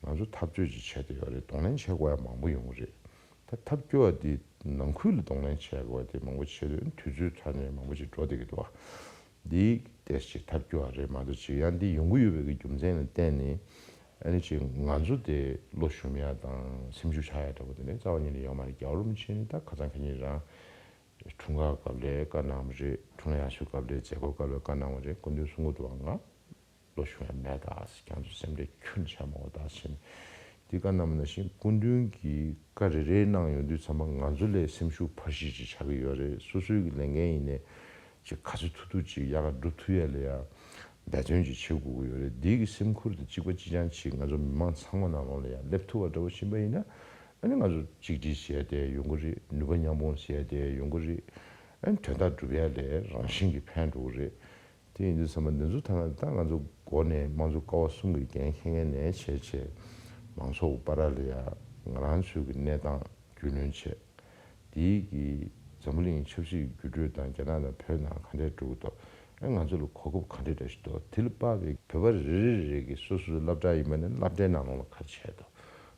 ང་ཚོ་འཐབ་རྩོད་ཅིག་བྱས་བསྡད་ཡོད་རེད། གདོང་ལེན་བྱེད་དགོས་ཡ་མང་པོ་ཡོང་གི་རེད། ད་འཐབ་རྒྱུ་བ་འདི་ནང་ཁུལ་ལ་གདོང་ལེན་བྱེད་དགོས་པ་དེ་མང་པོ་བྱེད་དུས་དུས་ཚོད་ཐོག་ནས་མང་པོ་ཅིག་འགྲོ་བསྡད་ཀྱི་འདུག་བ། འདི་ཏོག་ཙམ་ཅིག་འཐབ་རྒྱུ་བ་རེད་མ་གཏོགས་ཅིག་ཡང་འདི་ཡོང་གི་ཡོད་པའི་གི་རྒྱུ་མཚན་ལ་བརྟེན་ནས་ཨ་ནི་ཅིག་ང་ཚོ་དེ་བློ་ཞུམ་ཡ་དང་སེམས་ཤུགས་ཆག་ཡ་འདྲ་པོ་དེ་འདྲ་རྩ་བ་ཉིད་ནས་ཡོད་མ་རེད། རྒྱལ་བ་རིན་པོ་ཆེ་ནི་ད་ཁ་སང་ཁ་ཉིན་རང་འཁྲུངས་སྐར་སྐབས་ལ་བཀའ་གནང་བ་རེད། འཁྲུངས་ལྷ་ཡར་ཞུ་སྐབས་ལ་མཛད་སྒོ་སྐབས་ལ་བཀའ་གནང་བ་རེད། སྐུ་མདུན་གསུང་གི་འདུག་བ། ང་བློ་ཞུམ་ཡ་མེད་ད། ཁྱེད་ཚོ་སེམས་ཁྲལ་ཁྱོན་ཆེ་མ་འོ་ད་ཟེར་ནས་འདི་བཀའ་གནང་བ་ནང་བཞིན་སྐུ་མདུན་གྱིས་བཀའ་རེ་རེ་གནང་ཡོང་དུས་ཙམ་པ་ང་ཚོ་ལས་སེམས་ཤུགས་འཕར་གཞི་ཅིག་ཆགས་ཀྱི་ཡོད་རེད། སོ་སོའི་གི་ལས་འགན་ཡིན་ནའི་ཅིག་ག་ཚོད་ཐུབ་ཐུབ་ཅིག་ཡག་ག་སྒྲུབ་ཐུབ་ཡ་ལ་ཡ་འབད་བརྩོན་ཅིག་བྱེད་དགོས་ཀྱི་ཡོད་རེད། འདི་གི་སེམས་ཁུར་དང་གཅིག་པ་གཅིག་རྐྱང་ཅིག་ང་ཚོ་མི་མང་ཚང་མ་ནང་ལོགས་ལ་ཡ་སླེབས་ཐུབ་པ་འདྲ་བོ་ཕྱིན་པ་ཡིན་ན་ཨ་ནི་ང་ཚོ་གཅིག་སྒྲིལ་བྱས་ཏེ་ཡོང་གི་རེད། ནུས་པ་མཉམ་སྤུངས་བྱས་ཏེ་ཡོང་གི་རེད། ཨ་ནི་དོན་དག་སྒྲུབ་ཡ་ལས་རང་བཞིན་གྱིས་ཕན་འགྲོ་གི་རེད། དེ་ཡིན་དུས་ཙམ་པ་འདི་ཚོ་ཐ་ན་ད་ང་ཚོ་འགོ་ནས་དམངས་གཙོ་ཀ་བ་གསུམ་གྱི་འགན་འཁྱེར་མཁན་ནས་བྱས་བྱས་མང་ཚོགས་ཀྱི་བར་ལ་ཡ་ང་རང་ཚོའི་གི་གནས་སྟངས་རྒྱུས་ལོན་བྱས། དེའི་གི་འཛམ་བུ་གླིང་ཆབ་སྲིད་འགྱུར་འགྲོས་དང་རྒྱ་ནག་དང་བོད་ནང་ག་འདྲས་འགྲོ་གི་འདུག་ཨ་ང་ཚོ་ལ་གོ་སྐབས་ག་འདྲས་འདྲ་ཞིག་འདུག་དེ་ལ་དཔག་པའི་བོད་པ་རེ་རེ་རེ་གི་སོ་སོའི་སློབ་གྲྭ་ཡིན་པ་ནི་སློབ་གྲྭའི་ནང་ལོགས་ལ་ག་རེ་བྱས་འདུག་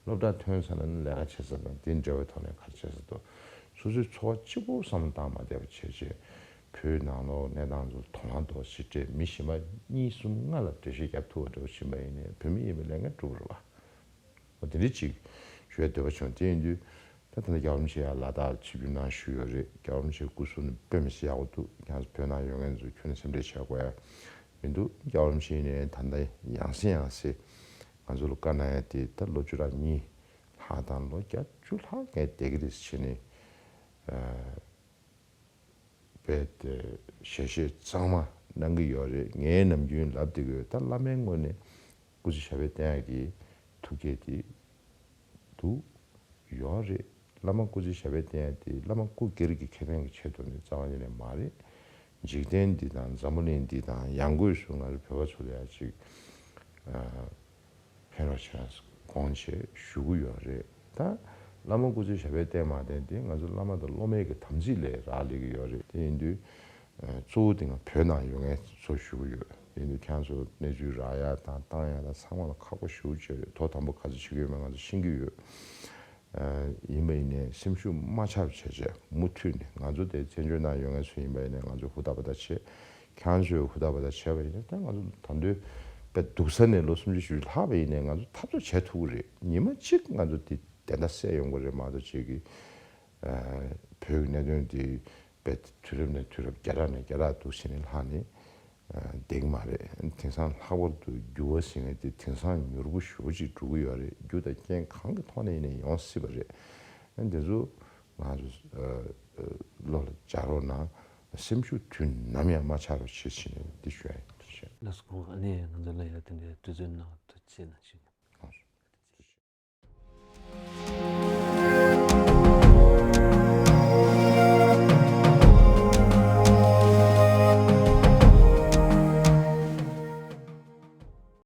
སློབ་གྲྭ་ཐོན་ཚར་ན་ནི་ལས་ཀ་བྱེད་ས་དང་དེ་འབྲེལ་བའི་ཐོག་ནས་ག་རེ་བྱེད་ས་འདུག་སོ་སོའི་འཚོ་བ་གཅིག་པོ་བསམ་བློ་བཏང་མ་བསྡད་པ་བྱས་བྱས། བོད་ནང་ལོགས་གནས་སྟངས་ཚོ་དོ་སྣང་ཏོག་ཙམ་སྤྲད། མི་གཞན་པ་གཉིས་གསུམ་ལྔ་ལ་འགྲེལ་བཤད་རྒྱབ་ཐུབ་པ་འདྲ་བོ་ཕྱིན་པ་ཡིན་ནའི་བོད་མི་ཡིན་པའི་ལས་འགན་འགྲུབ་རེད་བ། འོ་དེ་འདྲ་ཅིག་ཞུ་ཡ་འདོད་པ་བྱུང་། དེ་ཡིན་དུས་ད་ད་ལྟ་རྒྱལ་བ་རིན་པོ་ཆེ་ཡར་ལ་དྭགས་ཆིབས་བསྒྱུར་གནང་བཞུགས་ཡོད་རེད། རྒྱལ་བ་རིན་པོ་ཆེའི་སྐུ་གཟུགས་ནི་དཔེ་མི་སྲིད་ཡག་པོ་འདུག་ཁྱེད་རང་ཚོ་བོད་ནང་ཡོད་མཁན་ཚོ་ཁྱོན་ནས་སེམས་ཁྲལ་བྱ་དགོས་ཡ་མི་འདུག་རྒྱལ་བ་རིན་པོ་ཆེ་ནས་ད་ལྟ་ཡང་སེ་ཡང་སེ་ང་ཚོ་ལ་བཀའ་གནང་ཡ་དེ་ད་ལོ་བཅུ་ཕྲག་གཉིས་ལྷག་དང་ལོ་བརྒྱད་ཅུ་ལྷག་ངས་བསྡད་ཀྱི་རེད་ཟེར་ནས། རྦད་དེ་ཞལ་བཞེས་གཙང་མ་གནང་གི་ཡོད་རེད། ངས་ནམ་རྒྱུན་ལབ་བསྡད་ཀྱི་ཡོད། ད་བླ་མའི་ངོས་ནས་སྐུ་ཚེ་ཞབས་པད་བརྟན་ཡག་གི་ཐུགས་བསྐྱེད་དེ་འདུག་ཡོད་རེད། བླ་མ་སྐུ་ཚེ་ཞབས་པད་བརྟན་ཡག་དེ་བླ་མ་སྐུ་སྒེར་གྱི་ཁེ་ཕན་གྱི་ཆེད་དུ་ནི་རྩ་བ་ཉིད་ནས་མ་རེད། འཇིག་རྟེན་འདི་དང་འཛམ་བུ་གླིང་འདི་དང་ཡང་སྒོས་སུ་ང་ཚོ་བོད་པ་ཚོ་ལ་ཡང་ཅིག་ཨ། ཕན་རོགས་བྱས་དགོངས་བྱས་ཞུ་གི་ཡོད་རེད། ད་བླ་མ་སྐུ་ཚེ་ཞབས་པད་བརྟན་མ་བརྟན་དེ་ང་ཚོ་བླ་མ་དང་སློབ་མའི་གི་དམ་ཚིག་ལ་རག་ལས་ཀྱི་ཡོད་རེད། དེ་ཡིན་དུས་གཙོ་བོ་དེ་ང་བོད་ནང་ཡོད་མཁན་ཚོ་ཞུ་གི་ཡོད། དེ་ཡིན་དུས་ཁྱེད་ཚོ་གནས་ཚུལ་རག་ཡ་དང་བཏང་ཡ་དང་ཚང་མ་ལ་ཁག་པོ་ཞེ་པོ་ཅིག་རེད། ཐོག་དང་པོ་ག་ཚོད་བྱེད་ཀྱི་ཡོད་མེད་ང་ཚོ་ཤེས་ཀྱི་ཡོད། ཡིན་པ་ཡིན་ནའི་སེམས་ཤུགས་མ་ཆག་པ་བྱས་བྱས་མུ་མཐུད་ནས་ང་ཚོ་དེ་བཙན་བྱོལ་ནང་ཡོད་མཁན་ཚོ་ཡིན་པ་ཡིན་ནའི་ང་ཚོ་ཧུར་ཐག་པ་ཐག་བྱས། ཁྱེད་རང་ཚོས་ཧུར་ཐག་པ་ཐག་བྱས་པ་ཡིན་ན་ད་ང་ཚོ་ད་དུང་དཔེ་སྡུག་ས་ནས་ལོ་སུམ་ཅུ་བཞི་བཅུ་ལྷག་པ་ཡིན་ནའི་ང་ཚོ་འཐབ་རྩོད་བྱེད་ཐུབ་ཀྱི་རེད། ཉི་མ་གཅིག་ང་ཚོ་དེ་བདེན་མཐའ་གསལ་ཡོང་གི་རེད་མ་གཏོགས་ཅིག་གི་བོད་ཀྱི་གནད་དོན་དེ་དཔེ་དུས་རབས་ནས་དུས་རབས་བརྒྱ་ཕྲག་ནས་བརྒྱ་ཕྲག་འདུག་བྱས་ནས་ལྷག་ནས་བསྡད་ཀྱི་མ་རེད། དེང་སང་ལྷག་པར་དུ་འགྱུར་བ་ཟེར་མཁན་དེ་དེང་སང་མྱུར་པོ་ཞེ་པོ་ཅིག་འགྲོ་གི་ཡོད་རེད། རྒྱུ་དང་རྐྱེན་གང་གི་ཐོག་ནས་ཡིན་ནའི་ཡོང་སྲིད་པ་རེད། འདི་ཚོ་ང་ཚོ་བློ་ལ་འཇགས་རོགས་གནང་། སེམས་ཤུགས་དུས་ནམ་ཡང་མ་ཆག་རོགས་བྱེད་ཟེར་ནས་འདི་ཞུ་ཡ་ཡིན། ཐུགས་རྗེ་ཆེ། ལགས་སོ། གོང་ཨ་ནེ་ང་ཚོ་ལ་ཡ་དེ་འདྲའི་དུས་ཚོད་གནང་བ་ཐུགས་རྗེ་ཆེ་གནང་ཞུ།